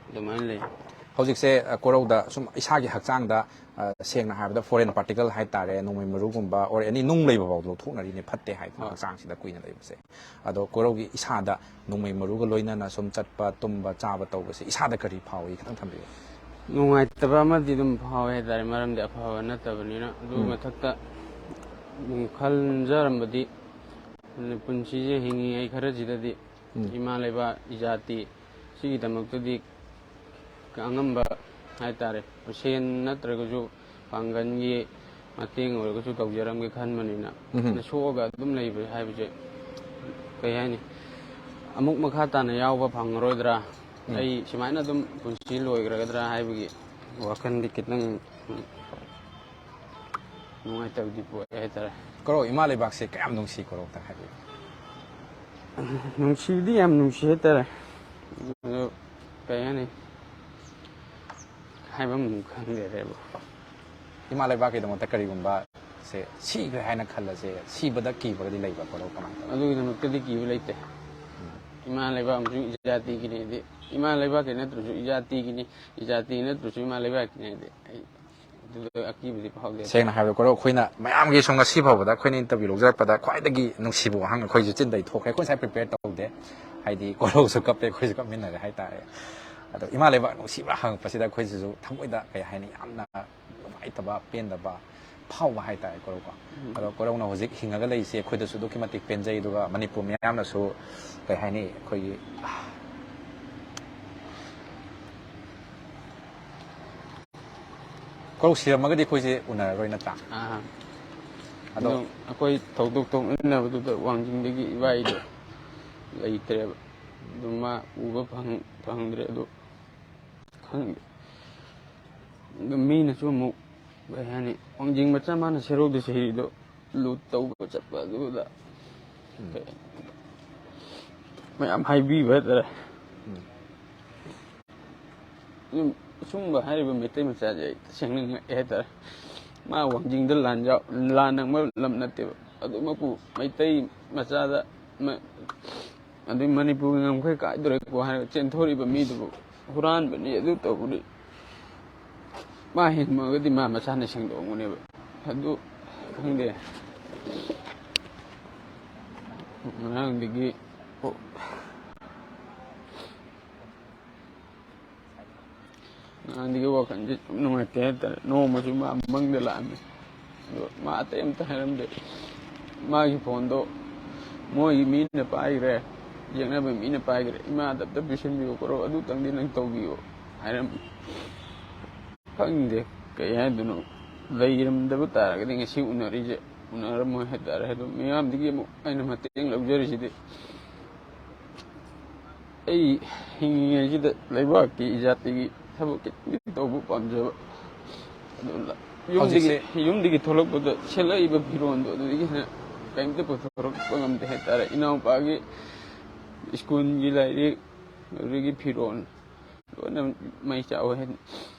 ꯑꯗꯨꯃꯥꯏꯅ ꯂꯩ꯫ ꯍꯧꯖꯤꯛꯁꯦ, ꯑ, ꯀꯣꯔꯧꯗ ꯁꯨꯝ ꯏꯁꯥꯒꯤ ꯍꯛꯆꯥꯡꯗ, ꯑ, ꯁꯦꯡꯅ ꯍꯥꯏꯔꯕꯗ ꯐꯣꯔꯦꯟ ꯄꯥꯔꯇꯤꯀꯜ ꯍꯥꯏꯇꯥꯔꯦ, ꯅꯣꯡꯃꯩ ꯃꯔꯨꯒꯨꯝꯕ or any ꯅꯨꯡ ꯂꯩꯕ ꯐꯥꯎ ꯂꯧꯊꯣꯛꯅꯔꯤꯅꯦ, ꯐꯠꯇꯦ ꯍꯥꯏꯗꯅ ꯍꯣꯏ꯫ ꯍꯛꯆꯥꯡꯁꯤꯗ ꯀꯨꯏꯅ ꯂꯩꯕꯁꯦ꯫ ꯑꯗꯣ ꯀꯣꯔꯧꯒꯤ ꯏꯁꯥꯗ ꯅꯣꯡꯃꯩ ꯃꯔꯨꯒ ꯂꯣꯏꯅꯅ ꯁꯨꯝ ꯆꯠꯄ, ꯇꯨꯝꯕ, ꯆꯥꯕ ꯇꯧꯕꯁꯦ ꯏꯁꯥꯗ ꯀꯔꯤ ꯐꯥꯎꯏ ꯈꯤꯇꯪ ꯊꯝꯕꯤꯌꯨ꯫ ꯅꯨꯡꯉꯥꯏꯇꯕ ꯑꯃꯗꯤ ꯑꯗꯨꯝ ꯐꯥꯎꯋꯦ ꯍꯥꯏꯇꯥꯔꯦ, ꯃꯔꯝꯗꯤ ꯑꯐꯕ ꯅꯠꯇꯕꯅꯤꯅ꯫ ꯑꯗꯨ ꯎꯝ꯫ ꯃꯊꯛꯇ ꯑꯗꯨꯝ ꯈꯟꯖꯔꯝꯕꯗꯤ ꯄꯨꯟꯁꯤꯁꯦ ꯍꯤꯡꯉꯤꯉꯩ ꯈꯔꯁꯤꯗꯗꯤ ꯎꯝ꯫ ꯏꯃꯥ ꯂꯩꯕꯥꯛ, ꯏꯖꯥꯇꯤ ꯁꯤꯒꯤꯗꯃꯛꯇꯗꯤ ꯑꯉꯝꯕ ꯍꯥꯏꯇꯥꯔꯦ, ꯁꯦꯟ ꯅꯠꯇ꯭ꯔꯒꯁꯨ ꯄꯥꯡꯒꯜꯒꯤ ꯃꯇꯦꯡ ꯑꯣꯏꯔꯒꯁꯨ ꯇꯧꯖꯔꯝꯒꯦ ꯈꯟꯕꯅꯤꯅ꯫ ꯎꯝ꯫ ꯁꯣꯛꯑꯒ ꯑꯗꯨꯝ ꯂꯩꯕ ꯍꯥꯏꯕꯁꯦ ꯀꯩ ꯍꯥꯏꯅꯤ, ꯑꯃꯨꯛ ꯃꯈꯥ ꯇꯥꯅ ꯌꯥꯎꯕ ꯐꯪꯉꯔꯣꯏꯗ꯭ꯔꯥ, ꯎꯝ꯫ ꯑꯩ ꯁꯨꯃꯥꯏꯅ ꯑꯗꯨꯝ ꯄꯨꯟꯁꯤ ꯂꯣꯏꯈ꯭ꯔꯒꯗ꯭ꯔꯥ ꯍꯥꯏꯕꯒꯤ ꯋꯥꯈꯜꯗꯤ ꯈꯤꯇꯪ ꯅꯨꯡꯉꯥꯏꯇꯕꯗꯤ ꯄꯣꯛꯑꯦ ꯍꯥꯏꯇꯥꯔꯦ꯫ ꯀꯣꯔꯧ ꯏꯃꯥ ꯂꯩꯕꯥꯛꯁꯦ ꯀꯌꯥꯝ ꯅꯨꯡꯁꯤ, ꯀꯣꯔꯧꯗ ꯍꯥꯏꯕꯤꯌꯨ꯫ ꯅꯨꯡꯁꯤꯕꯗꯤ ꯌꯥꯝ ꯅꯨꯡꯁꯤ ꯍꯥꯏꯇꯥꯔꯦ꯫ ꯑꯗꯣ ꯀꯩ ꯍꯥꯏꯅꯤ, ꯍꯥꯏꯐꯝ ꯈꯪꯗꯔꯦꯕ꯫ ꯏꯃꯥ ꯂꯩꯕꯥꯛꯀꯤꯗꯃꯛꯇ ꯀꯔꯤꯒꯨꯝꯕ ꯁꯤ ꯁꯤꯈ꯭ꯔꯦ ꯍꯥꯏꯅ ꯈꯜꯂꯁꯦ, ꯁꯤꯕꯗ ꯀꯤꯕꯒꯗꯤ ꯂꯩꯕ꯭ꯔꯥ ꯀꯣꯔꯧ? ꯀꯃꯥꯏꯅ ꯇꯧꯏ? ꯑꯗꯨꯒꯤꯗꯃꯛꯇꯗꯤ ꯀꯤꯕ ꯂꯩꯇꯦ꯫ ꯏꯃꯥ ꯂꯩꯕꯥꯛ ꯑꯃꯁꯨꯡ ꯏꯖꯥꯇꯤꯒꯤꯅꯦꯗꯤ, ꯏꯃꯥ ꯂꯩꯕꯥꯛꯀꯤ ꯅꯠꯇ꯭ꯔꯁꯨ ꯏꯖꯥꯇꯤꯒꯤꯅꯤ, ꯏꯖꯥꯇꯤ ꯅꯠꯇ꯭ꯔꯁꯨ ꯏꯃꯥ ꯂꯩꯕꯥꯛꯀꯤꯅꯦꯗꯤ ꯑꯩ ꯑꯗꯨꯗ ꯑꯀꯤꯕꯗꯤ ꯐꯥꯎꯗꯦ꯫ ꯁꯦꯡꯅ ꯍꯥꯏꯕꯗ ꯀꯣꯔꯧ, ꯑꯩꯈꯣꯏꯅ ꯃꯌꯥꯝꯒꯤꯁꯨ ꯉꯁꯤ ꯐꯥꯎꯕꯗ ꯑꯩꯈꯣꯏꯅ interview ꯂꯧꯖꯔꯛꯄꯗ ꯈ꯭ꯋꯥꯏꯗꯒꯤ ꯅꯨꯡꯁꯤꯕ ꯋꯥꯍꯪ ꯑꯩꯈꯣꯏꯁꯨ ꯆꯤꯟꯗꯩ ꯊꯣꯛꯈ꯭ꯔꯦ꯫ ꯑꯩꯈꯣꯏ ꯉꯁꯥꯏ prepare ꯇꯧꯗꯦ, ꯍꯥꯏꯗꯤ ꯀꯣꯔꯧꯁꯨ ꯀꯞꯄꯦ, ꯑꯩꯈꯣꯏꯁꯨ ꯀꯞꯃꯤꯟꯅꯔꯦ ꯍꯥꯏꯇꯥꯔꯦ꯫ ꯑꯗꯣ ꯏꯃꯥ ꯂꯩꯕꯥꯛ ꯅꯨꯡꯁꯤꯕ꯭ꯔꯥ ꯍꯪꯉꯛꯄꯁꯤꯗ ꯑꯩꯈꯣꯏꯁꯤꯁꯨ ꯊꯃꯣꯏꯗ ꯀꯩ ꯍꯥꯏꯅꯤ, ꯌꯥꯝꯅ ꯅꯨꯡꯉꯥꯏꯇꯕ, ꯄꯦꯟꯗꯕ ꯐꯥꯎꯕ ꯍꯥꯏꯇꯥꯔꯦ ꯀꯣꯔꯧꯀꯣ꯫ ꯑꯗꯣ ꯀꯣꯔꯧꯅ ꯍꯧꯖꯤꯛ ꯍꯤꯡꯉꯒ ꯂꯩꯔꯤꯁꯦ ꯑꯩꯈꯣꯏꯗꯁꯨ ꯑꯗꯨꯛꯀꯤ ꯃꯇꯤꯛ ꯄꯦꯟꯖꯩ, ꯑꯗꯨꯒ ꯃꯅꯤꯄꯨꯔ ꯃꯤꯌꯥꯝꯅꯁꯨ ꯀꯩ ꯍꯥꯏꯅꯤ, ꯑꯩꯈꯣꯏꯒꯤ ꯀꯣꯔꯧ ꯁꯤꯔꯝꯃꯒꯗꯤ ꯑꯩꯈꯣꯏꯁꯦ ꯎꯅꯔꯔꯣꯏ ꯅꯠꯇ꯭ꯔꯥ? ꯑꯥ꯫ ꯑꯗꯣ ꯑꯗꯨꯝ ꯑꯩꯈꯣꯏ ꯊꯧꯗꯣꯛ ꯊꯣꯛꯃꯤꯟꯅꯕꯗꯨꯗ ꯋꯥꯡꯖꯤꯡꯗꯒꯤ ꯏꯕꯥꯏꯗꯣ ꯂꯩꯇ꯭ꯔꯦꯕ꯫ ꯑꯗꯨꯝ ꯃꯥ ꯎꯕ ꯐꯪ-, ꯐꯪꯗ꯭ꯔꯦ꯫ ꯑꯗꯨ ꯈꯪꯗꯦ꯫ ꯑꯗꯨ ꯃꯤꯅꯁꯨ ꯑꯃꯨꯛ ꯀꯩ ꯍꯥꯏꯅꯤ, ꯋꯥꯡꯖꯤꯡ ꯃꯆꯥ ꯃꯥꯅ ꯁꯦꯔꯧꯗ ꯆꯍꯤꯗꯣ ꯂꯨꯠ ꯇꯧꯕ ꯆꯠꯄ ꯑꯗꯨꯗ ꯎꯝ꯫ ꯀꯩ-, ꯃꯌꯥꯝ ꯍꯥꯏꯕꯤꯕ ꯍꯥꯏꯇꯥꯔꯦ꯫ ꯎꯝ꯫ ꯑꯗꯨꯝ ꯑꯁꯨꯝꯕ ꯍꯥꯏꯔꯤꯕ ꯃꯩꯇꯩ ꯃꯆꯥꯁꯦ ꯑꯩ ꯇꯁꯦꯡꯅ ꯉꯛꯑꯦ ꯍꯥꯏꯇꯥꯔꯦ꯫ ꯃꯥ ꯋꯥꯡꯖꯤꯡꯗ ꯂꯥꯟ ꯌꯥꯎ-, ꯂꯥꯟ ꯅꯪꯕ ꯂꯝ ꯅꯠꯇꯦꯕ꯫ ꯑꯗꯨꯃꯛꯄꯨ ꯃꯩꯇꯩ ꯃꯆꯥꯗ ꯃ-, ꯑꯗꯨꯏ ꯃꯅꯤꯄꯨꯔꯒꯤ ꯉꯝꯈꯩ ꯀꯥꯏꯗꯣꯔꯦꯀꯣ ꯍꯥꯏꯔꯒ ꯆꯦꯟꯊꯣꯔꯛꯏꯕ ꯃꯤꯗꯨꯕꯨ ꯍꯨꯔꯥꯟꯕꯅꯤ, ꯑꯗꯨ ꯇꯧꯕꯅꯤ꯫ ꯃꯥ ꯍꯤꯡꯉꯝꯃꯒꯗꯤ ꯃꯥ ꯃꯁꯥꯅ ꯁꯦꯡꯗꯣꯛꯑꯝꯒꯅꯦꯕ꯫ ꯑꯗꯨ ꯈꯪꯗꯦ꯫ ꯉꯔꯥꯡꯗꯒꯤ ꯉꯔꯥꯡꯗꯒꯤ ꯋꯥꯈꯜꯁꯦ ꯁꯨꯝ ꯅꯨꯡꯉꯥꯏꯇꯦ ꯍꯥꯏꯇꯥꯔꯦ꯫ ꯅꯣꯡꯃꯁꯨ ꯃꯥ ꯃꯪꯗ ꯂꯥꯛꯑꯝꯃꯦ꯫ ꯑꯗꯣ ꯃꯥ ꯑꯇꯩ ꯑꯝꯇ ꯍꯥꯏꯔꯝꯗꯦ꯫ ꯃꯥꯒꯤ ꯐꯣꯟꯗꯣ ꯃꯣꯏꯒꯤ ꯃꯤꯅ ꯄꯥꯏꯈ꯭ꯔꯦ, ꯌꯦꯛꯅꯕ ꯃꯤꯅ ꯄꯥꯏꯈ꯭ꯔꯦ, "ꯏꯃꯥꯗ ꯑꯝꯇ ꯄꯤꯁꯤꯟꯕꯤꯌꯨ ꯀꯣꯔꯧ, ꯑꯗꯨꯇꯪꯗꯤ ꯅꯪ ꯇꯧꯕꯤꯌꯨ" ꯍꯥꯏꯔꯝꯃꯤ꯫ ꯈꯪꯗꯦ ꯀꯩ ꯍꯥꯏꯗꯣꯏꯅꯣ꯫ ꯂꯩꯔꯝꯗꯕ ꯇꯥꯔꯒꯗꯤ ꯉꯁꯤ ꯎꯅꯔꯤꯁꯦ ꯎꯅꯔꯝꯃꯣꯏ ꯍꯥꯏꯇꯥꯔꯦ꯫ ꯑꯗꯣ ꯃꯤꯌꯥꯝꯗꯒꯤ ꯑꯃꯨꯛ ꯑꯩꯅ ꯃꯇꯦꯡ ꯂꯧꯖꯔꯤꯁꯤꯗꯤ ꯑꯩ ꯍꯤꯡꯉꯤꯉꯩꯁꯤꯗ ꯂꯩꯕꯥꯛꯀꯤ ꯏꯖꯥꯇꯤꯒꯤ ꯊꯕꯛ ꯈꯤꯇꯪꯗꯤ ꯇꯧꯕ ꯄꯥꯝꯖꯕ꯫ ꯑꯗꯨꯅ ꯌꯨꯝꯗꯒꯤ, ꯍꯧꯖꯤꯛꯁꯦ ꯌꯨꯝꯗꯒꯤ ꯊꯣꯛꯂꯛꯄꯗ ꯁꯦꯠꯂꯛꯏꯕ ꯐꯤꯔꯣꯟꯗꯣ ꯑꯗꯨꯗꯒꯤ ꯍꯦꯟꯅ ꯀꯔꯤꯝꯇ ꯄꯨꯊꯣꯔꯛꯄ ꯉꯝꯗꯦ ꯍꯥꯏꯇꯥꯔꯦ꯫ ꯏꯅꯥꯎꯄꯥꯒꯤ ꯁ꯭ꯀꯨꯜꯒꯤ ꯂꯥꯏꯔꯤꯛ, ꯑꯗꯨꯗꯒꯤ ꯐꯤꯔꯣꯟ ꯂꯣꯏꯅ ꯃꯩ ꯆꯥꯛꯑꯣ ꯍꯥꯏ꯫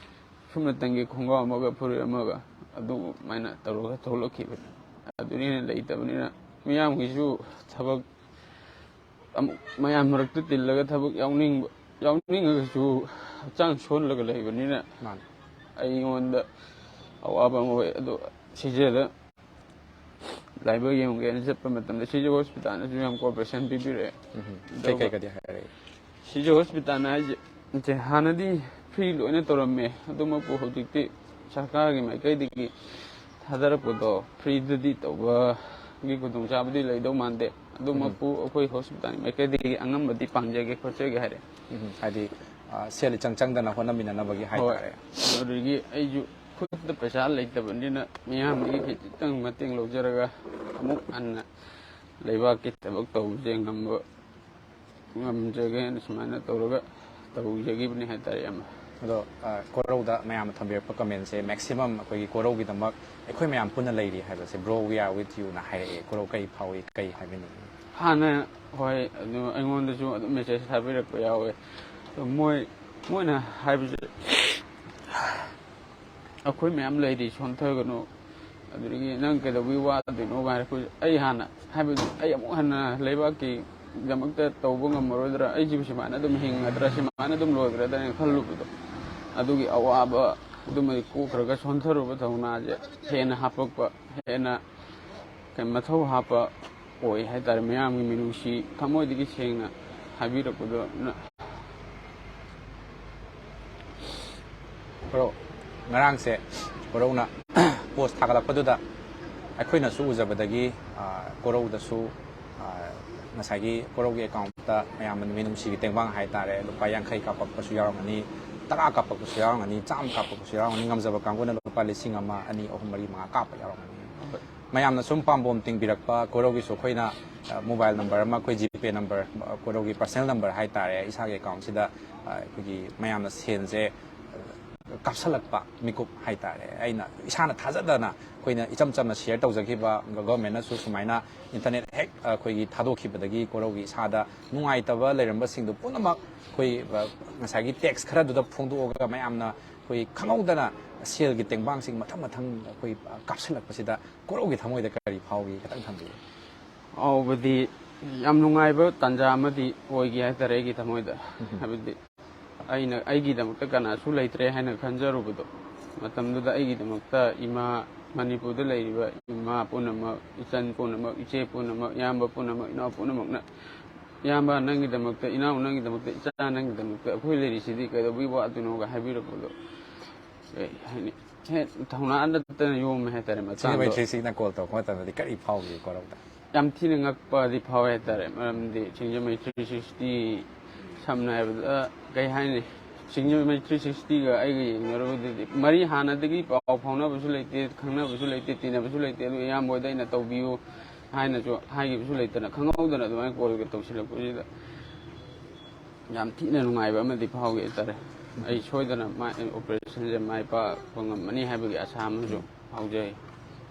ꯁꯨꯞꯅꯇꯪꯒꯤ ꯈꯣꯡꯒ꯭ꯔꯥꯎ ꯑꯃꯒ ꯐꯨꯔꯤꯠ ꯑꯃꯒ ꯑꯗꯨꯃꯥꯏꯅ ꯇꯧꯔꯒ ꯊꯣꯛꯂꯛꯈꯤꯕꯅꯤ꯫ ꯑꯗꯨꯅꯤꯅ ꯂꯩꯇꯕꯅꯤꯅ ꯃꯤꯌꯥꯝꯒꯤꯁꯨ ꯊꯕꯛ ꯑꯃꯨꯛ ꯃꯌꯥꯝ ꯃꯔꯛꯇ ꯇꯤꯜꯂꯒ ꯊꯕꯛ ꯌꯥꯎꯅꯤꯡꯕ, ꯌꯥꯎꯅꯤꯡꯉꯒꯁꯨ ꯍꯛꯆꯥꯡ ꯁꯣꯜꯂꯒ ꯂꯩꯕꯅꯤꯅ ꯃꯥꯅꯤ꯫ ꯑꯩꯉꯣꯟꯗ ꯑꯋꯥꯕ ꯑꯃ ꯑꯣꯏ꯫ ꯑꯗꯣ ꯁꯤꯖꯗ ꯂꯥꯏꯕꯛ ꯌꯦꯡꯉꯨꯒꯦꯅ ꯆꯠꯄ ꯃꯇꯝꯗ ꯁꯤꯖ ꯍꯣꯁꯄꯤꯇꯥꯜꯅꯁꯨ ꯌꯥꯝ ꯀꯣꯑꯣꯄꯔꯦꯁꯟ ꯄꯤꯕꯤꯔꯛꯑꯦ꯫ ꯎꯝ꯫ ꯀꯩꯀꯩꯒꯗꯤ ꯍꯥꯏꯔꯛꯏ? ꯁꯤꯖ ꯍꯣꯁꯄꯤꯇꯥꯜ ꯍꯥꯏꯁꯦ ꯍꯥꯟꯅꯗꯤ ꯐ꯭ꯔꯤ ꯂꯣꯏꯅ ꯇꯧꯔꯝꯃꯦ, ꯑꯗꯨꯃꯛꯄꯨ ꯍꯧꯖꯤꯛꯇꯤ ꯁꯔꯀꯥꯔꯒꯤ ꯃꯥꯏꯀꯩꯗꯒꯤ ꯊꯥꯗꯔꯛꯄꯗꯣ ꯐ꯭ꯔꯤꯗꯗꯤ ꯇꯧꯕꯒꯤ ꯈꯨꯗꯣꯡꯆꯥꯕꯗꯤ ꯂꯩꯗꯧ ꯃꯥꯟꯗꯦ꯫ ꯑꯗꯨꯃꯛꯄꯨ ꯑꯩꯈꯣꯏ ꯍꯣꯁꯄꯤꯇꯥꯜꯒꯤ ꯃꯥꯏꯀꯩꯗꯒꯤ ꯑꯉꯝꯕꯗꯤ ꯄꯥꯡꯖꯒꯦ ꯈꯣꯠꯆꯒꯦ ꯍꯥꯏꯔꯦ꯫ ꯎꯝ, ꯍꯥꯏꯗꯤ ꯑ, ꯁꯦꯜ ꯏꯆꯪ ꯆꯪꯗꯅ ꯍꯣꯠꯅꯃꯤꯟꯅꯅꯕꯒꯤ ꯍꯥꯏꯇꯥꯔꯦ꯫ ꯑꯗꯨꯗꯒꯤ ꯑꯩꯁꯨ ꯈꯨꯠꯇ ꯄꯩꯁꯥ ꯂꯩꯇꯕꯅꯤꯅ ꯃꯤꯌꯥꯝꯗꯒꯤ ꯈꯤꯖꯤꯛꯇꯪ ꯃꯇꯦꯡ ꯂꯧꯖꯔꯒ ꯑꯃꯨꯛ ꯍꯟꯅ ꯂꯩꯕꯥꯛꯀꯤ ꯊꯕꯛ ꯇꯧꯕꯁꯦ ꯉꯝꯕ ꯉꯝꯖꯒꯦꯅ ꯁꯨꯃꯥꯏꯅ ꯇꯧꯔꯒ ꯇꯧꯖꯈꯤꯕꯅꯤ ꯍꯥꯏꯇꯥꯔꯦ, ꯏꯌꯥꯝꯕ꯫ ꯑꯗꯣ ꯑ, ꯀꯣꯔꯧꯗ ꯃꯌꯥꯝꯅ ꯊꯝꯕꯤꯔꯛꯄ ꯀꯃꯦꯟꯁꯦ ꯃꯦꯛꯁꯤꯃꯝ ꯑꯩꯈꯣꯏꯒꯤ ꯀꯣꯔꯧꯒꯤꯗꯃꯛ ꯑꯩꯈꯣꯏ ꯃꯌꯥꯝ ꯄꯨꯟꯅ ꯂꯩꯔꯤ ꯍꯥꯏꯕꯁꯦ, "Bro, we are with you"ꯅ ꯍꯥꯏꯔꯛꯑꯦ꯫ ꯀꯣꯔꯧ ꯀꯔꯤ ꯐꯥꯎꯏ, ꯀꯔꯤ ꯍꯥꯏꯕꯤꯅꯤꯡꯉꯤ? ꯍꯥꯟꯅ ꯍꯣꯏ, ꯑꯗꯨ ꯑꯩꯉꯣꯟꯗꯁꯨ ꯑꯗꯨꯝ ꯃꯦꯁꯦꯖ ꯊꯥꯕꯤꯔꯛꯄ ꯌꯥꯎꯋꯦ꯫ ꯑꯗꯣ ꯃꯣꯏ ꯃꯣꯏꯅ ꯍꯥꯏꯕꯁꯦ, "ꯑꯩꯈꯣꯏ ꯃꯌꯥꯝ ꯂꯩꯔꯤ, ꯁꯣꯟꯊꯒꯅꯨ, ꯑꯗꯨꯗꯒꯤ ꯅꯪ ꯀꯩꯗꯧꯕꯒꯤ ꯋꯥꯗꯣꯏꯅꯣ?" ꯍꯥꯏꯔꯛꯄꯁꯦ, ꯑꯩ ꯍꯥꯟꯅ ꯍꯥꯏꯕꯗꯤ ꯑꯩ ꯑꯃꯨꯛ ꯍꯟꯅ ꯂꯩꯕꯥꯛꯀꯤꯗꯃꯛꯇ ꯇꯧꯕ ꯉꯝꯃꯔꯣꯏꯗ꯭ꯔꯥ, ꯑꯩꯁꯤꯕꯨ ꯁꯨꯃꯥꯏꯅ ꯑꯗꯨꯝ ꯍꯤꯡꯒꯗ꯭ꯔꯥ, ꯁꯨꯃꯥꯏꯅ ꯑꯗꯨꯝ ꯂꯣꯏꯒꯗ꯭ꯔꯥ ꯍꯥꯏꯅ ꯈꯜꯂꯨꯕꯗꯣ, ꯑꯗꯨꯒꯤ ꯑꯋꯥꯕ ꯑꯗꯨꯃꯗꯤ ꯀꯣꯛꯈ꯭ꯔꯒ ꯁꯣꯟꯊꯔꯨꯕ ꯊꯧꯅꯥꯁꯦ ꯍꯦꯟꯅ ꯍꯥꯞꯄꯛꯄ, ꯍꯦꯟꯅ ꯀꯩ ꯃꯊꯧ ꯍꯥꯞꯄ ꯑꯣꯏ ꯍꯥꯏꯇꯥꯔꯦ꯫ ꯃꯌꯥꯝꯒꯤ ꯃꯤꯅꯨꯡꯁꯤ ꯊꯃꯣꯏꯗꯒꯤ ꯁꯦꯡꯅ ꯍꯥꯏꯕꯤꯔꯛꯄꯗꯣ꯫ ꯀꯣꯔꯧ, ꯉꯔꯥꯡꯁꯦ ꯀꯣꯔꯧꯅ ꯄꯣꯁ ꯊꯥꯒꯠꯂꯛꯄꯗꯨꯗ ꯑꯩꯈꯣꯏꯅꯁꯨ ꯎꯖꯕꯗꯒꯤ, ꯑ, ꯀꯣꯔꯧꯗꯁꯨ, ꯑ, ꯉꯁꯥꯏꯒꯤ ꯀꯣꯔꯧꯒꯤ ꯑꯦꯀꯥꯎꯟꯇ ꯃꯌꯥꯝꯅ ꯃꯤꯅꯨꯡꯁꯤꯒꯤ ꯇꯦꯡꯕꯥꯡ ꯍꯥꯏꯇꯥꯔꯦ, ꯂꯨꯄꯥ ꯌꯥꯡꯈꯩ ꯀꯥꯞꯄꯛꯄꯁꯨ ꯌꯥꯎꯔꯝꯒꯅꯤ, ꯇꯔꯥ ꯀꯥꯞꯄꯛꯄꯁꯨ ꯌꯥꯎꯔꯝꯒꯅꯤ, ꯆꯥꯝꯃ ꯀꯥꯞꯄꯛꯄꯁꯨ ꯌꯥꯎꯔꯝꯒꯅꯤ, ꯉꯝꯖꯕ ꯀꯥꯡꯕꯨꯅ ꯂꯨꯄꯥ ꯂꯤꯁꯤꯡ ꯑꯃ, ꯑꯅꯤ, ꯑꯍꯨꯝ, ꯃꯔꯤ, ꯃꯉꯥ ꯀꯥꯞꯄ ꯌꯥꯎꯔꯝꯒꯅꯤ꯫ ꯃꯌꯥꯝꯅ ꯁꯨꯝ ꯄꯥꯝꯕꯣꯝ ꯇꯤꯡꯕꯤꯔꯛꯄ, ꯀꯣꯔꯧꯒꯤꯁꯨ ꯑꯩꯈꯣꯏꯅ, ꯑ, ꯃꯣꯕꯥꯏꯜ ꯅꯝꯕꯔ ꯑꯃ, ꯑꯩꯈꯣꯏ ꯖꯤꯄꯦ ꯅꯝꯕꯔ, ꯑ, ꯀꯣꯔꯧꯒꯤ ꯄꯔꯁꯅꯦꯜ ꯅꯝꯕꯔ ꯍꯥꯏꯇꯥꯔꯦ, ꯏꯁꯥꯒꯤ ꯑꯦꯀꯥꯎꯟꯁꯤꯗ, ꯑ, ꯑꯩꯈꯣꯏꯒꯤ ꯃꯌꯥꯝꯅ ꯁꯦꯜꯁꯦ, ꯑ, ꯀꯥꯞꯁꯜꯂꯛꯄ ꯃꯤꯀꯨꯞ ꯍꯥꯏꯇꯥꯔꯦ꯫ ꯑꯩꯅ ꯏꯁꯥꯅ ꯊꯥꯖꯗꯅ ꯑꯩꯈꯣꯏꯅ ꯏꯆꯝ ꯆꯝꯅ ꯁꯤꯌꯔ ꯇꯧꯖꯈꯤꯕ, ꯒ-, ꯒꯣꯔꯃꯦꯟꯅꯁꯨ ꯁꯨꯃꯥꯏꯅ ꯏꯟꯇꯔꯅꯦꯠ ꯍꯦꯛ ꯑꯩꯈꯣꯏꯒꯤ ꯊꯥꯗꯣꯛꯈꯤꯕꯗꯒꯤ ꯀꯣꯔꯧꯒꯤ ꯏꯁꯥꯗ ꯅꯨꯡꯉꯥꯏꯇꯕ ꯂꯩꯔꯝꯕꯁꯤꯡꯗꯨ ꯄꯨꯝꯅꯃꯛ ꯑꯩꯈꯣꯏ, ꯑ, ꯉꯁꯥꯏꯒꯤ ꯇꯦꯛꯁ ꯈꯔꯗꯨꯗ ꯐꯣꯡꯗꯣꯛꯑꯒ ꯃꯌꯥꯝꯅ ꯑꯩꯈꯣꯏ ꯈꯪꯍꯧꯗꯅ ꯁꯦꯜꯒꯤ ꯇꯦꯡꯕꯥꯡꯁꯤꯡ ꯃꯊꯪ ꯃꯊꯪ ꯑꯩꯈꯣꯏ, ꯑ, ꯀꯥꯞꯁꯤꯜꯂꯛꯄꯁꯤꯗ ꯀꯣꯔꯧꯒꯤ ꯊꯃꯣꯏꯗ ꯀꯔꯤ ꯐꯥꯎꯏ? ꯈꯤꯇꯪ ꯊꯝꯕꯤꯌꯨ꯫ ꯐꯥꯎꯕꯗꯤ ꯌꯥꯝ ꯅꯨꯡꯉꯥꯏꯕ ꯇꯥꯟꯖꯥ ꯑꯃꯗꯤ ꯑꯣꯏꯈꯤ ꯍꯥꯏꯇꯥꯔꯦ ꯑꯩꯒꯤ ꯊꯃꯣꯏꯗ꯫ ꯍꯥꯏꯕꯗꯤ ꯑꯩꯅ, ꯑꯩꯒꯤꯗꯃꯛꯇ ꯀꯅꯥꯁꯨ ꯂꯩꯇ꯭ꯔꯦ ꯍꯥꯏꯅ ꯈꯟꯖꯔꯨꯕꯗꯣ, ꯃꯇꯝꯗꯨꯗ ꯑꯩꯒꯤꯗꯃꯛꯇ ꯏꯃꯥ, ꯃꯅꯤꯄꯨꯔꯗ ꯂꯩꯔꯤꯕ ꯏꯃꯥ ꯄꯨꯝꯅꯃꯛ, ꯏꯆꯟ ꯄꯨꯝꯅꯃꯛ, ꯏꯆꯦ ꯄꯨꯝꯅꯃꯛ, ꯏꯌꯥꯝꯕ ꯄꯨꯝꯅꯃꯛ, ꯏꯅꯥꯎ ꯄꯨꯝꯅꯃꯛꯅ, "ꯏꯌꯥꯝꯕ ꯅꯪꯒꯤꯗꯃꯛꯇ, ꯏꯅꯥꯎ ꯅꯪꯒꯤꯗꯃꯛꯇ, ꯏꯆꯥ ꯅꯪꯒꯤꯗꯃꯛꯇ ꯑꯩꯈꯣꯏ ꯂꯩꯔꯤꯁꯤꯗꯤ ꯀꯩꯗꯧꯕꯒꯤ ꯋꯥꯗꯣꯏꯅꯣꯒ?" ꯍꯥꯏꯕꯤꯔꯛꯄꯗꯣ, ꯀꯩ ꯍꯥꯏꯅꯤ, ꯍꯦꯛ ꯊꯧꯅꯥ ꯅꯠꯇꯅ ꯌꯣꯝꯃꯦ ꯍꯥꯏꯇꯥꯔꯦ꯫ ꯃꯇꯥꯡꯗꯣ ꯁꯤꯡꯖꯃꯩ ꯊ꯭ꯔꯤ ꯁꯤꯛꯁꯇꯤꯅ ꯀꯣꯜ ꯇꯧꯔꯛꯄ ꯃꯇꯝꯗꯗꯤ ꯀꯔꯤ ꯐꯥꯎꯈꯤ ꯀꯣꯔꯧꯗ? ꯌꯥꯝ ꯊꯤꯅ ꯉꯛꯄꯗꯤ ꯐꯥꯎꯋꯦ ꯍꯥꯏꯇꯥꯔꯦ꯫ ꯃꯔꯝꯗꯤ ꯁꯤꯡꯖꯃꯩ ꯊ꯭ꯔꯤ ꯁꯤꯛꯁꯇꯤ, ꯁꯝꯅ ꯍꯥꯏꯔꯕꯗ, ꯀꯩ ꯍꯥꯏꯅꯤ, ꯁꯤꯡꯖꯃꯩ ꯊ꯭ꯔꯤ ꯁꯤꯛꯁꯇꯤꯒ ꯑꯩꯒ ꯌꯦꯡꯅꯔꯨꯕꯗꯗꯤ ꯃꯔꯤ ꯍꯥꯟꯅꯗꯒꯤ ꯄꯥꯎ ꯐꯥꯎꯅꯕꯁꯨ ꯂꯩꯇꯦ, ꯈꯪꯅꯕꯁꯨ ꯂꯩꯇꯦ, ꯇꯤꯟꯅꯕꯁꯨ ꯂꯩꯇꯦ꯫ ꯑꯗꯨ ꯏꯌꯥꯝꯕ ꯍꯣꯏꯗ ꯑꯩꯅ ꯇꯧꯕꯤꯌꯨ ꯍꯥꯏꯅꯁꯨ ꯍꯥꯏꯈꯤꯕꯁꯨ ꯂꯩꯇꯅ, ꯈꯪꯍꯧꯗꯅ ꯑꯗꯨꯃꯥꯏꯅ ꯀꯣꯜꯒ ꯇꯧꯁꯤꯜꯂꯛꯄꯁꯤꯗ ꯌꯥꯝ ꯊꯤꯅ ꯅꯨꯡꯉꯥꯏꯕ ꯑꯃꯗꯤ ꯐꯥꯎꯈꯤ ꯍꯥꯏꯇꯥꯔꯦ꯫ ꯑꯩ ꯁꯣꯏꯗꯅ ꯃꯥꯏ, ꯑꯣꯄꯔꯦꯁꯟꯁꯦ ꯃꯥꯏ ꯄꯥꯛꯄ ꯉꯝꯃꯅꯤ ꯍꯥꯏꯕꯒꯤ ꯑꯁꯥ ꯑꯃꯁꯨ ꯐꯥꯎꯖꯩ꯫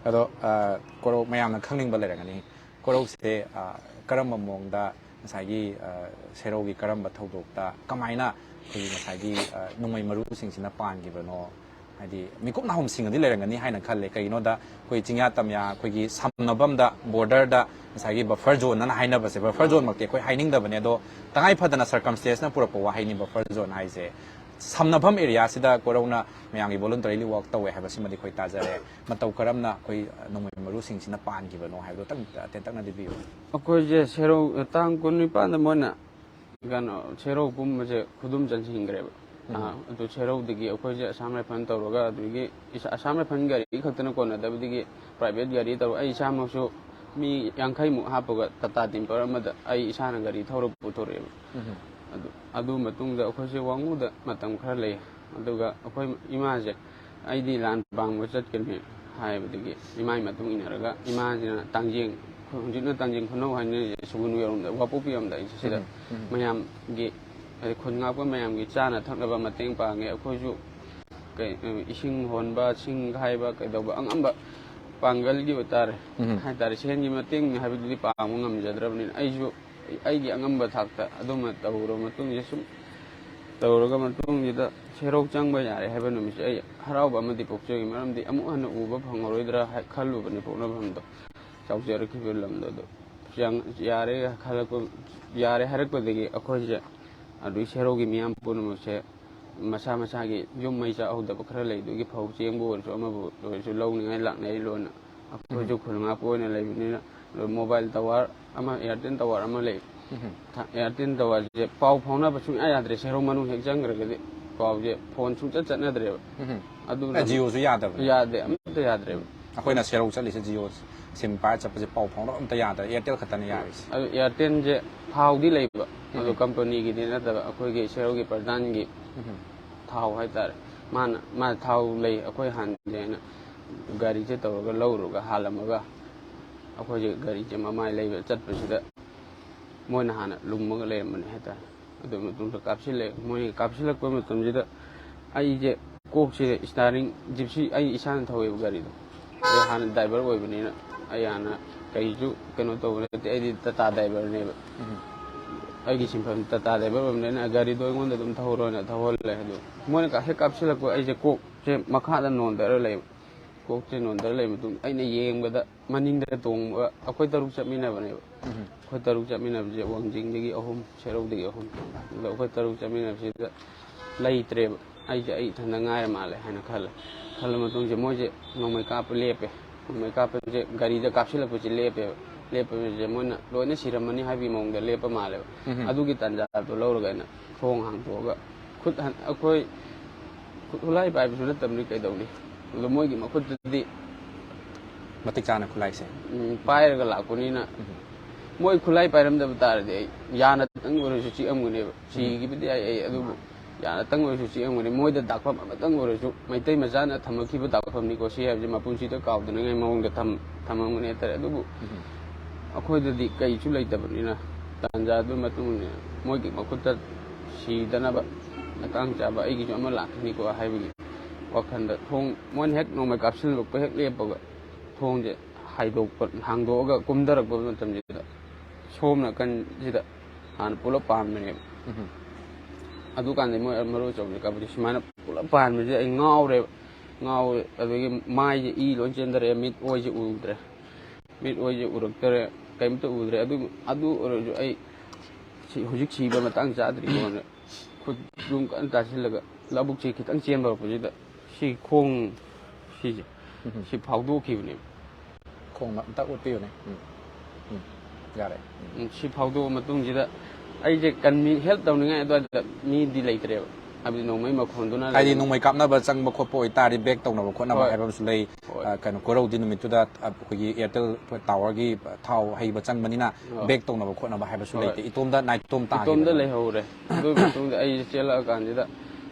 ꯑꯗꯣ, ꯑ, ꯀꯣꯔꯧ ꯃꯌꯥꯝꯅ ꯈꯪꯅꯤꯡꯕ ꯂꯩꯔꯝꯒꯅꯤ, ꯀꯣꯔꯧꯁꯦ, ꯑ, ꯀꯔꯝꯕ ꯃꯑꯣꯡꯗ ꯉꯁꯥꯏꯒꯤ, ꯑ, ꯁꯦꯔꯧꯒꯤ ꯀꯔꯝꯕ ꯊꯧꯗꯣꯛꯇ ꯀꯃꯥꯏꯅ ꯑꯩꯈꯣꯏꯒꯤ ꯉꯁꯥꯏꯒꯤ, ꯑ, ꯅꯣꯡꯃꯩ ꯃꯔꯨꯁꯤꯡꯁꯤꯅ ꯄꯥꯟꯈꯤꯕꯅꯣ? ꯍꯥꯏꯗꯤ ꯃꯤꯀꯨꯞ ꯅꯥꯍꯨꯝꯁꯤꯡꯅꯗꯤ ꯂꯩꯔꯝꯒꯅꯤ ꯍꯥꯏꯅ ꯈꯜꯂꯦ꯫ ꯀꯩꯒꯤꯅꯣꯗ ꯑꯩꯈꯣꯏ ꯆꯤꯡꯌꯥ ꯇꯝꯌꯥ, ꯑꯩꯈꯣꯏꯒꯤ ꯁꯝꯅꯐꯝꯗ, ꯕꯣꯔꯗꯔꯗ ꯉꯁꯥꯏꯒꯤ ꯕꯐꯔ ꯖꯣꯟ ꯑꯅ ꯍꯥꯏꯅꯕꯁꯦ, ꯕꯐꯔ ꯖꯣꯟꯃꯛꯇꯤ ꯑꯩꯈꯣꯏ ꯍꯥꯏꯅꯤꯡꯗꯕꯅꯦ, ꯑꯗꯣ ꯇꯉꯥꯏ ꯐꯗꯅ ꯁꯔꯀꯝꯁꯇꯦꯟꯁꯅ ꯄꯨꯔꯛꯄ ꯋꯥꯍꯩꯅꯤ ꯕꯐꯔ ꯖꯣꯟ ꯍꯥꯏꯁꯦ꯫ ꯁꯝꯅꯐꯝ ꯑꯦꯔꯤꯌꯥꯁꯤꯗ ꯀꯣꯔꯧꯅ ꯃꯌꯥꯝꯒꯤ voluntary work ꯇꯧꯋꯦ ꯍꯥꯏꯕꯁꯤꯃꯗꯤ ꯑꯩꯈꯣꯏ ꯇꯥꯖꯔꯦ꯫ ꯃꯇꯧ ꯀꯔꯝꯅ ꯑꯩꯈꯣꯏ ꯅꯣꯡꯃꯩ ꯃꯔꯨꯁꯤꯡꯁꯤꯅ ꯄꯥꯟꯈꯤꯕꯅꯣ ꯍꯥꯏꯕꯗꯣ ꯇꯪ-, ꯇꯦꯟꯇꯛꯅꯗꯤ ꯄꯤꯕꯤꯌꯨ꯫ ꯑꯩꯈꯣꯏꯁꯦ ꯁꯦꯔꯧ, ꯇꯥꯡ ꯀꯨꯟꯅꯤꯄꯥꯟꯗ ꯃꯣꯏꯅ ꯀꯩꯅꯣ, ꯁꯦꯔꯧ ꯄꯨꯝꯕꯁꯦ ꯈꯨꯗꯨꯝ ꯆꯟꯁꯤꯟꯈ꯭ꯔꯦꯕ꯫ ꯑꯥ, ꯑꯗꯨ ꯁꯦꯔꯧꯗꯒꯤ ꯑꯩꯈꯣꯏꯁꯦ ꯑꯁꯥꯝ ꯔꯥꯏꯐꯜ ꯇꯧꯔꯒ, ꯑꯗꯨꯗꯒꯤ ꯏꯁꯥ-, ꯑꯁꯥꯝ ꯔꯥꯏꯐꯜ ꯒꯥꯔꯤ ꯈꯛꯇꯅ ꯀꯣꯟꯅꯗꯕꯗꯒꯤ private ꯒꯥꯔꯤ ꯇꯧꯔ, ꯑꯩ ꯏꯁꯥꯃꯛꯁꯨ ꯃꯤ ꯌꯥꯡꯈꯩꯃꯨꯛ ꯍꯥꯞꯄꯒ ꯇꯥꯇꯥ ꯇꯤꯝꯄꯔ ꯑꯃꯗ ꯑꯩ ꯏꯁꯥꯅ ꯒꯥꯔꯤ ꯊꯧꯔ ꯄꯨꯊꯣꯔꯛꯑꯦꯕ꯫ ꯑꯗꯨ, ꯑꯗꯨ ꯃꯇꯨꯡꯗ ꯑꯩꯈꯣꯏꯁꯦ ꯋꯥꯉꯨꯗ ꯃꯇꯝ ꯈꯔ ꯂꯩ꯫ ꯑꯗꯨꯒ ꯑꯩꯈꯣꯏ ꯏꯃꯥꯁꯦ, "ꯑꯩꯗꯤ ꯂꯥꯟ ꯄꯥꯡꯕ ꯆꯠꯀꯅꯤ" ꯍꯥꯏꯕꯗꯒꯤ ꯏꯃꯥꯒꯤ ꯃꯇꯨꯡ ꯏꯟꯅꯔꯒ, ꯏꯃꯥꯁꯤꯅ ꯇꯥꯡꯖꯦꯡ, ꯍꯧꯖꯤꯛꯅ ꯇꯥꯡꯖꯦꯡ ꯈꯨꯅꯧ ꯍꯥꯏꯅꯔꯤꯁꯦ, ꯁꯨꯒꯨꯅꯨ ꯌꯧꯔꯝꯗꯥꯏ, ꯋꯥꯄꯣꯛꯄꯤ ꯌꯧꯔꯝꯗꯥꯏꯁꯦ, ꯁꯤꯗ ꯃꯌꯥꯝꯒꯤ, ꯍꯥꯏꯗꯤ ꯈꯨꯟ ꯉꯥꯛꯄ ꯃꯌꯥꯝꯒꯤ ꯆꯥꯅ ꯊꯛꯅꯕ ꯃꯇꯦꯡ ꯄꯥꯡꯉꯦ꯫ ꯑꯩꯈꯣꯏꯁꯨ ꯀꯩ, ꯏꯁꯤꯡ ꯍꯣꯟꯕ, ꯁꯤꯡ ꯈꯥꯏꯕ, ꯀꯩꯗꯧꯕ, ꯑꯉꯝꯕ ꯄꯥꯡꯒꯜꯒꯤ ꯑꯣꯏꯇꯥꯔꯦ, ꯍꯥꯏꯇꯥꯔꯦ, ꯁꯦꯟꯒꯤ ꯃꯇꯦꯡ ꯍꯥꯏꯕꯗꯨꯗꯤ ꯄꯥꯡꯕ ꯉꯝꯖꯗ꯭ꯔꯕꯅꯤꯅ, ꯑꯩꯁꯨ ꯑꯩꯒꯤ ꯑꯉꯝꯕ ꯊꯥꯛꯇ ꯑꯗꯨꯃ ꯇꯧꯔꯕ ꯃꯇꯨꯡꯁꯤꯗ ꯁꯨꯝ ꯇꯧꯔꯒ ꯃꯇꯨꯡꯁꯤꯗ ꯁꯦꯔꯧ ꯆꯪꯕ ꯌꯥꯔꯦ ꯍꯥꯏꯕ ꯅꯨꯃꯤꯠꯁꯦ ꯑꯩ ꯍꯔꯥꯎꯕ ꯑꯃꯗꯤ ꯄꯣꯛꯆꯈꯤ꯫ ꯃꯔꯝꯗꯤ ꯑꯃꯨꯛ ꯍꯟꯅ ꯎꯕ ꯐꯪꯉꯔꯣꯏꯗ꯭ꯔꯥ ꯍꯥꯏ-, ꯈꯜꯂꯨꯕꯅꯤ ꯄꯣꯛꯅꯐꯝꯗꯣ, ꯆꯥꯎꯖꯔꯛꯈꯤꯕ ꯂꯝꯗꯣ꯫ ꯑꯗꯣ ꯆꯪ-, ꯌꯥꯔꯦ ꯈꯜꯂꯛꯄ, ꯌꯥꯔꯦ ꯍꯥꯏꯔꯛꯄꯗꯒꯤ ꯑꯩꯈꯣꯏꯁꯦ ꯑꯗꯨꯒꯤ ꯁꯦꯔꯧꯒꯤ ꯃꯤꯌꯥꯝ ꯄꯨꯝꯅꯃꯛꯁꯦ ꯃꯁꯥ ꯃꯁꯥꯒꯤ ꯌꯨꯝ ꯃꯩ ꯆꯥꯛꯍꯧꯗꯕ ꯈꯔ ꯂꯩ, ꯑꯗꯨꯒꯤ ꯐꯧ ꯆꯦꯡꯕꯨ ꯑꯣꯏꯔꯁꯨ ꯑꯃꯕꯨ ꯑꯣꯏꯔꯁꯨ ꯂꯧꯅꯤꯡꯉꯥꯏ ꯂꯥꯛꯅꯩ ꯂꯣꯟꯅ꯫ ꯑꯩꯈꯣꯏꯁꯨ ꯎꯝ꯫ ꯈꯨꯜ ꯉꯥꯛꯄ ꯑꯣꯏꯅ ꯂꯩꯕꯅꯤꯅ, ꯑꯗꯣ ꯃꯣꯕꯥꯏꯜ ꯇꯋꯥꯔ ꯑꯃ, ꯑꯦꯌꯥꯔꯇꯦꯜ ꯇꯋꯥꯔ ꯑꯃ ꯂꯩ꯫ ꯎꯝ꯫ ꯊ-, ꯑꯦꯌꯥꯔꯇꯦꯜ ꯇꯋꯥꯔꯁꯦ ꯄꯥꯎ ꯐꯥꯎꯅꯕ ꯁꯨꯡꯌꯥ ꯌꯥꯗ꯭ꯔꯦ, ꯁꯦꯔꯧ ꯃꯅꯨꯡ ꯍꯦꯛ ꯆꯪꯈ꯭ꯔꯒꯗꯤ ꯄꯥꯎꯁꯦ ꯐꯣꯟ ꯁꯨꯡꯆꯠ ꯆꯠꯅꯗ꯭ꯔꯦꯕ꯫ ꯎꯝ꯫ ꯑꯗꯨꯅ ꯑꯦ, ꯖꯤꯑꯣꯁꯨ ꯌꯥꯗꯕꯅꯦ꯫ ꯌꯥꯗꯦ, ꯑꯃꯠꯇ ꯌꯥꯗ꯭ꯔꯦꯕ꯫ ꯑꯩꯈꯣꯏꯅ ꯁꯦꯔꯧ ꯆꯠꯂꯤꯁꯦ ꯖꯤꯑꯣ ꯁꯤꯝ ꯄꯥꯏꯔ ꯆꯠꯄꯁꯦ ꯄꯥꯎ ꯐꯥꯎꯅꯕ ꯑꯝꯇ ꯌꯥꯗ꯭ꯔꯦ, ꯑꯦꯌꯥꯔꯇꯦꯜ ꯈꯛꯇꯅꯦ ꯌꯥꯔꯤꯁꯦ꯫ ꯑꯗꯨ ꯑꯦꯌꯥꯔꯇꯦꯜꯁꯦ ꯊꯥꯎꯗꯤ ꯂꯩꯕ, ꯑꯗꯣ ꯎꯝ꯫ ꯀꯝꯄꯅꯤꯒꯤꯗꯤ ꯅꯠꯇꯕ, ꯑꯩꯈꯣꯏꯒꯤ ꯁꯦꯔꯧꯒꯤ ꯄ꯭ꯔꯙꯥꯟꯒꯤ ꯎꯝ꯫ ꯊꯥꯎ ꯍꯥꯏꯇꯥꯔꯦ꯫ ꯃꯥꯅ, ꯃꯥ ꯊꯥꯎ ꯂꯩ, ꯑꯩꯈꯣꯏ ꯍꯥꯟꯅꯗꯤ ꯍꯥꯏꯅ ꯒꯥꯔꯤꯁꯦ ꯇꯧꯔꯒ ꯂꯧꯔꯨꯔꯒ ꯍꯥꯜꯂꯝꯃꯒ ꯑꯩꯈꯣꯏꯁꯦ ꯒꯥꯔꯤꯁꯦ ꯃꯃꯥꯏ ꯂꯩꯕ ꯆꯠꯄꯁꯤꯗ ꯃꯣꯏꯅ ꯍꯥꯟꯅ ꯂꯨꯝꯃꯒ ꯂꯩꯔꯝꯕꯅꯦ ꯍꯥꯏꯇꯥꯔꯦ꯫ ꯑꯗꯨ ꯃꯇꯨꯡꯗ ꯀꯥꯞꯁꯤꯜꯂꯦ꯫ ꯃꯣꯏ ꯀꯥꯞꯁꯤꯜꯂꯛꯄ ꯃꯇꯝꯁꯤꯗ ꯑꯩꯁꯦ ꯀꯣꯛꯁꯦ ꯏꯁꯇꯥꯔꯤꯡ ꯖꯤꯞꯁꯤ ꯑꯩ ꯏꯁꯥꯅ ꯊꯧꯋꯦꯕ ꯒꯥꯔꯤꯗꯣ꯫ ꯑꯩ ꯍꯥꯟꯅ ꯗ꯭ꯔꯥꯏꯚꯔ ꯑꯣꯏꯕꯅꯤꯅ ꯑꯩ ꯍꯥꯟꯅ ꯀꯩꯁꯨ ꯀꯩꯅꯣ ꯇꯧꯕ ꯅꯠꯇꯦ, ꯑꯩꯗꯤ ꯇꯥꯇꯥ ꯗ꯭ꯔꯥꯏꯚꯔꯅꯦꯕ꯫ ꯎꯝ꯫ ꯑꯩꯒꯤ ꯁꯤꯟꯐꯝ ꯇꯥꯇꯥ ꯗ꯭ꯔꯥꯏꯚꯔ ꯑꯣꯏꯕꯅꯤꯅ ꯒꯥꯔꯤꯗꯣ ꯑꯩꯉꯣꯟꯗ ꯑꯗꯨꯝ ꯊꯧꯍꯧꯔꯣꯅ ꯊꯧꯍꯜꯂꯦ꯫ ꯑꯗꯣ ꯃꯣꯏꯅ ꯀꯥ-, ꯍꯦꯛ ꯀꯥꯞꯁꯤꯜꯂꯛꯄ ꯑꯩꯁꯦ ꯀꯣꯛꯁꯦ ꯃꯈꯥꯗ ꯅꯣꯟꯊꯔ ꯂꯩꯕ꯫ ꯀꯣꯛꯁꯦ ꯅꯣꯟꯊꯔ ꯂꯩꯕ ꯃꯇꯨꯡꯗ ꯑꯩꯅ ꯌꯦꯡꯕꯗ ꯃꯅꯤꯡꯗ ꯇꯣꯡꯕ ꯑꯩꯈꯣꯏ ꯇꯔꯨꯛ ꯆꯠꯃꯤꯟꯅꯕꯅꯦꯕ꯫ ꯎꯝ꯫ ꯑꯩꯈꯣꯏ ꯇꯔꯨꯛ ꯆꯠꯃꯤꯟꯅꯕꯁꯦ ꯋꯥꯡꯖꯤꯡꯗꯒꯤ ꯑꯍꯨꯝ, ꯁꯦꯔꯧꯗꯒꯤ ꯑꯍꯨꯝ꯫ ꯑꯗꯣ ꯑꯩꯈꯣꯏ ꯇꯔꯨꯛ ꯆꯠꯃꯤꯟꯅꯕꯁꯤꯗ ꯂꯩꯇ꯭ꯔꯦꯕ꯫ ꯑꯩꯁꯦ ꯑꯩ ꯏꯊꯟꯗ ꯉꯥꯏꯔ ꯃꯥꯜꯂꯦ ꯍꯥꯏꯅ ꯈꯜꯂꯦ꯫ ꯈꯜꯂ ꯃꯇꯨꯡꯁꯦ ꯃꯣꯏꯁꯦ ꯅꯣꯡꯃꯩ ꯀꯥꯞꯄ ꯂꯦꯞꯄꯦ꯫ ꯅꯣꯡꯃꯩ ꯀꯥꯞꯄꯁꯦ ꯒꯥꯔꯤꯗ ꯀꯥꯞꯁꯤꯜꯂꯛꯄꯁꯦ ꯂꯦꯞꯄꯦꯕ꯫ ꯂꯦꯞꯄꯁꯦ ꯃꯣꯏꯅ ꯂꯣꯏꯅ ꯁꯤꯔꯝꯃꯅꯤ ꯍꯥꯏꯕꯒꯤ ꯃꯑꯣꯡꯗ ꯂꯦꯞꯄ ꯃꯥꯜꯂꯦꯕ꯫ ꯎꯝ꯫ ꯑꯗꯨꯒꯤ ꯇꯥꯟꯖꯥꯗꯣ ꯂꯧꯔꯒ ꯑꯩꯅ ꯊꯣꯡ ꯍꯥꯡꯇꯣꯛꯑꯒ ꯈꯨꯠ ꯍꯟ-, ꯑꯩꯈꯣꯏ ꯈꯨꯠ ꯈꯨꯠꯂꯥꯏ ꯄꯥꯏꯕꯁꯨ ꯅꯠꯇꯕꯅꯤ ꯀꯩꯗꯧꯅꯤ? ꯑꯗꯣ ꯃꯣꯏꯒꯤ ꯃꯈꯨꯠꯇꯗꯤ ꯃꯇꯤꯛ ꯆꯥꯅ ꯈꯨꯠꯂꯥꯏꯁꯦ꯫ ꯎꯝ, ꯄꯥꯏꯔꯒ ꯂꯥꯛꯄꯅꯤꯅ ꯎꯝ꯫ ꯃꯣꯏ ꯈꯨꯠꯂꯥꯏ ꯄꯥꯏꯔꯝꯗꯕ ꯇꯥꯔꯗꯤ ꯑꯩ ꯌꯥꯅꯇꯪ ꯑꯣꯏꯔꯁꯨ ꯆꯤꯛꯑꯝꯒꯅꯦꯕ꯫ ꯎꯝ꯫ ꯁꯤꯈꯤꯕꯗꯤ ꯌꯥꯏ ꯑꯩ, ꯑꯗꯨꯕꯨ ꯌꯥꯅꯇꯪ ꯑꯣꯏꯔꯁꯨ ꯆꯤꯛꯑꯝꯒꯅꯤ꯫ ꯃꯣꯏꯗ ꯗꯥꯛꯐꯝ ꯑꯃꯇꯪ ꯑꯣꯏꯔꯁꯨ ꯃꯩꯇꯩ ꯃꯆꯥꯅ ꯊꯝꯃꯛꯈꯤꯕ ꯗꯥꯛꯐꯝꯅꯤꯀꯣ ꯁꯤ ꯍꯥꯏꯕꯁꯦ ꯃꯄꯨꯟꯁꯤꯗ ꯀꯥꯎꯗꯅꯉꯥꯏ ꯃꯑꯣꯡꯗ ꯊꯝ-, ꯊꯝꯃꯝꯒꯅꯤ ꯍꯥꯏꯇꯥꯔꯦ꯫ ꯑꯗꯨꯕꯨ ꯎꯝ꯫ ꯑꯩꯈꯣꯏꯗꯗꯤ ꯀꯩꯁꯨ ꯂꯩꯇꯕꯅꯤꯅ ꯇꯥꯟꯖꯥꯗꯨꯒꯤ ꯃꯇꯨꯡ ꯏꯟꯅ ꯃꯣꯏꯒꯤ ꯃꯈꯨꯠꯇ ꯁꯤꯗꯅꯕ ꯃꯇꯥꯡ ꯆꯥꯕ ꯑꯩꯒꯤꯁꯨ ꯑꯃ ꯂꯥꯛꯈꯤꯅꯤꯀꯣ ꯍꯥꯏꯕꯒꯤ ꯋꯥꯈꯜꯗ ꯊꯣꯡ ꯃꯣꯏꯅ ꯍꯦꯛ ꯅꯣꯡꯃꯩ ꯀꯥꯞꯁꯤꯜꯂꯛꯄ ꯍꯦꯛ ꯂꯦꯞꯄꯒ ꯊꯣꯡꯁꯦ ꯍꯥꯏꯗꯣꯛꯄ, ꯍꯥꯡꯗꯣꯛꯑꯒ ꯀꯨꯝꯊꯔꯛꯄ ꯃꯇꯝꯁꯤꯗ ꯁꯣꯝ ꯅꯥꯀꯟꯁꯤꯗ ꯍꯥꯟꯅ ꯄꯨꯂꯞ ꯄꯥꯟꯕꯅꯦꯕ꯫ ꯎꯝ꯫ ꯑꯗꯨꯀꯥꯟꯗ ꯃꯣꯏ ꯃꯔꯨ ꯑꯆꯧꯕꯁꯦ ꯀꯕꯗꯤ ꯁꯨꯃꯥꯏꯅ ꯄꯨꯂꯞ ꯄꯥꯟꯕꯁꯦ ꯑꯩ ꯉꯥꯎꯔꯦꯕ꯫ ꯉꯥꯎꯋꯦ꯫ ꯑꯗꯒꯤ ꯃꯥꯏꯁꯦ ꯏ ꯂꯣꯏ ꯆꯦꯟꯊꯔꯛꯑꯦ, ꯃꯤꯠ ꯑꯣꯏꯁꯦ ꯎꯗ꯭ꯔꯦ꯫ ꯃꯤꯠ ꯑꯣꯏꯁꯦ ꯎꯔꯛꯇꯔꯦ꯫ ꯀꯩꯝꯇ ꯎꯗ꯭ꯔꯦ꯫ ꯑꯗꯨ, ꯑꯗꯨ ꯑꯣꯏꯔꯁꯨ ꯑꯩ ꯁꯤ, ꯍꯧꯖꯤꯛ ꯁꯤꯕ ꯃꯇꯥꯡ ꯆꯥꯗ꯭ꯔꯤꯀꯣꯅ ꯈꯨꯠ ꯌꯨꯝ ꯀꯟꯅ ꯇꯥꯁꯤꯜꯂꯒ ꯂꯧꯕꯨꯛꯁꯦ ꯈꯤꯇꯪ ꯆꯦꯟꯕ ꯍꯧꯔꯛꯄꯁꯤꯗ ꯁꯤ ꯈꯣꯡ ꯁꯤꯁꯦ, ꯎꯝ꯫ ꯁꯤ ꯐꯥꯎꯗꯣꯛꯈꯤꯕꯅꯦꯕ꯫ ꯈꯣꯡ ꯑꯝꯇ ꯎꯠꯄꯤꯌꯨꯅꯦ꯫ ꯎꯝ꯫ ꯎꯝ꯫ ꯌꯥꯔꯦ꯫ ꯎꯝ꯫ ꯎꯝ, ꯁꯤ ꯐꯥꯎꯗꯣꯛꯑ ꯃꯇꯨꯡꯁꯤꯗ ꯑꯩꯁꯦ ꯀꯟ-, help ꯇꯧꯅꯤꯡꯉꯥꯏ ꯑꯗꯨꯋꯥꯏꯗ ꯃꯤꯗꯤ ꯂꯩꯇ꯭ꯔꯦꯕ꯫ ꯍꯥꯏꯕꯗꯤ ꯅꯣꯡꯃꯩ ꯃꯈꯣꯟꯗꯨꯅ ꯍꯥꯏꯗꯤ ꯂꯩꯕꯅꯤ꯫ ꯅꯣꯡꯃꯩ ꯀꯥꯞꯅꯕ ꯆꯪꯕ ꯈꯣꯠꯄ ꯑꯣꯏꯇꯥꯔꯗꯤ back ꯇꯧꯅꯕ ꯈꯣꯠꯅꯕ ꯍꯣꯏ꯫ ꯍꯥꯏꯕ ꯑꯃꯁꯨ ꯂꯩ꯫ ꯍꯣꯏ꯫ ꯑ, ꯀꯩꯅꯣ, ꯀꯣꯔꯧꯗꯤ ꯅꯨꯃꯤꯠꯇꯨꯗ, ꯑ, ꯑꯩꯈꯣꯏꯒꯤ Airtel towerꯒꯤ ꯊꯥꯎ ꯍꯩꯕ ꯆꯪꯕꯅꯤꯅ ꯍꯣꯏ꯫ Back ꯇꯧꯅꯕ ꯈꯣꯠꯅꯕ ꯍꯥꯏꯕꯁꯨ ꯍꯣꯏ꯫ ꯂꯩꯇꯦ꯫ ꯏꯇꯣꯝꯗ ꯅꯥꯏꯇꯣꯝ ꯏꯇꯣꯝꯗ ꯇꯥꯈꯤꯕꯅꯦ꯫ ꯂꯩꯍꯧꯔꯦ꯫ ꯑꯗꯨꯒꯤ ꯃꯇꯨꯡꯗ ꯑꯩꯁꯦ ꯆꯦꯜꯂꯛꯑꯀꯥꯟꯁꯤꯗ,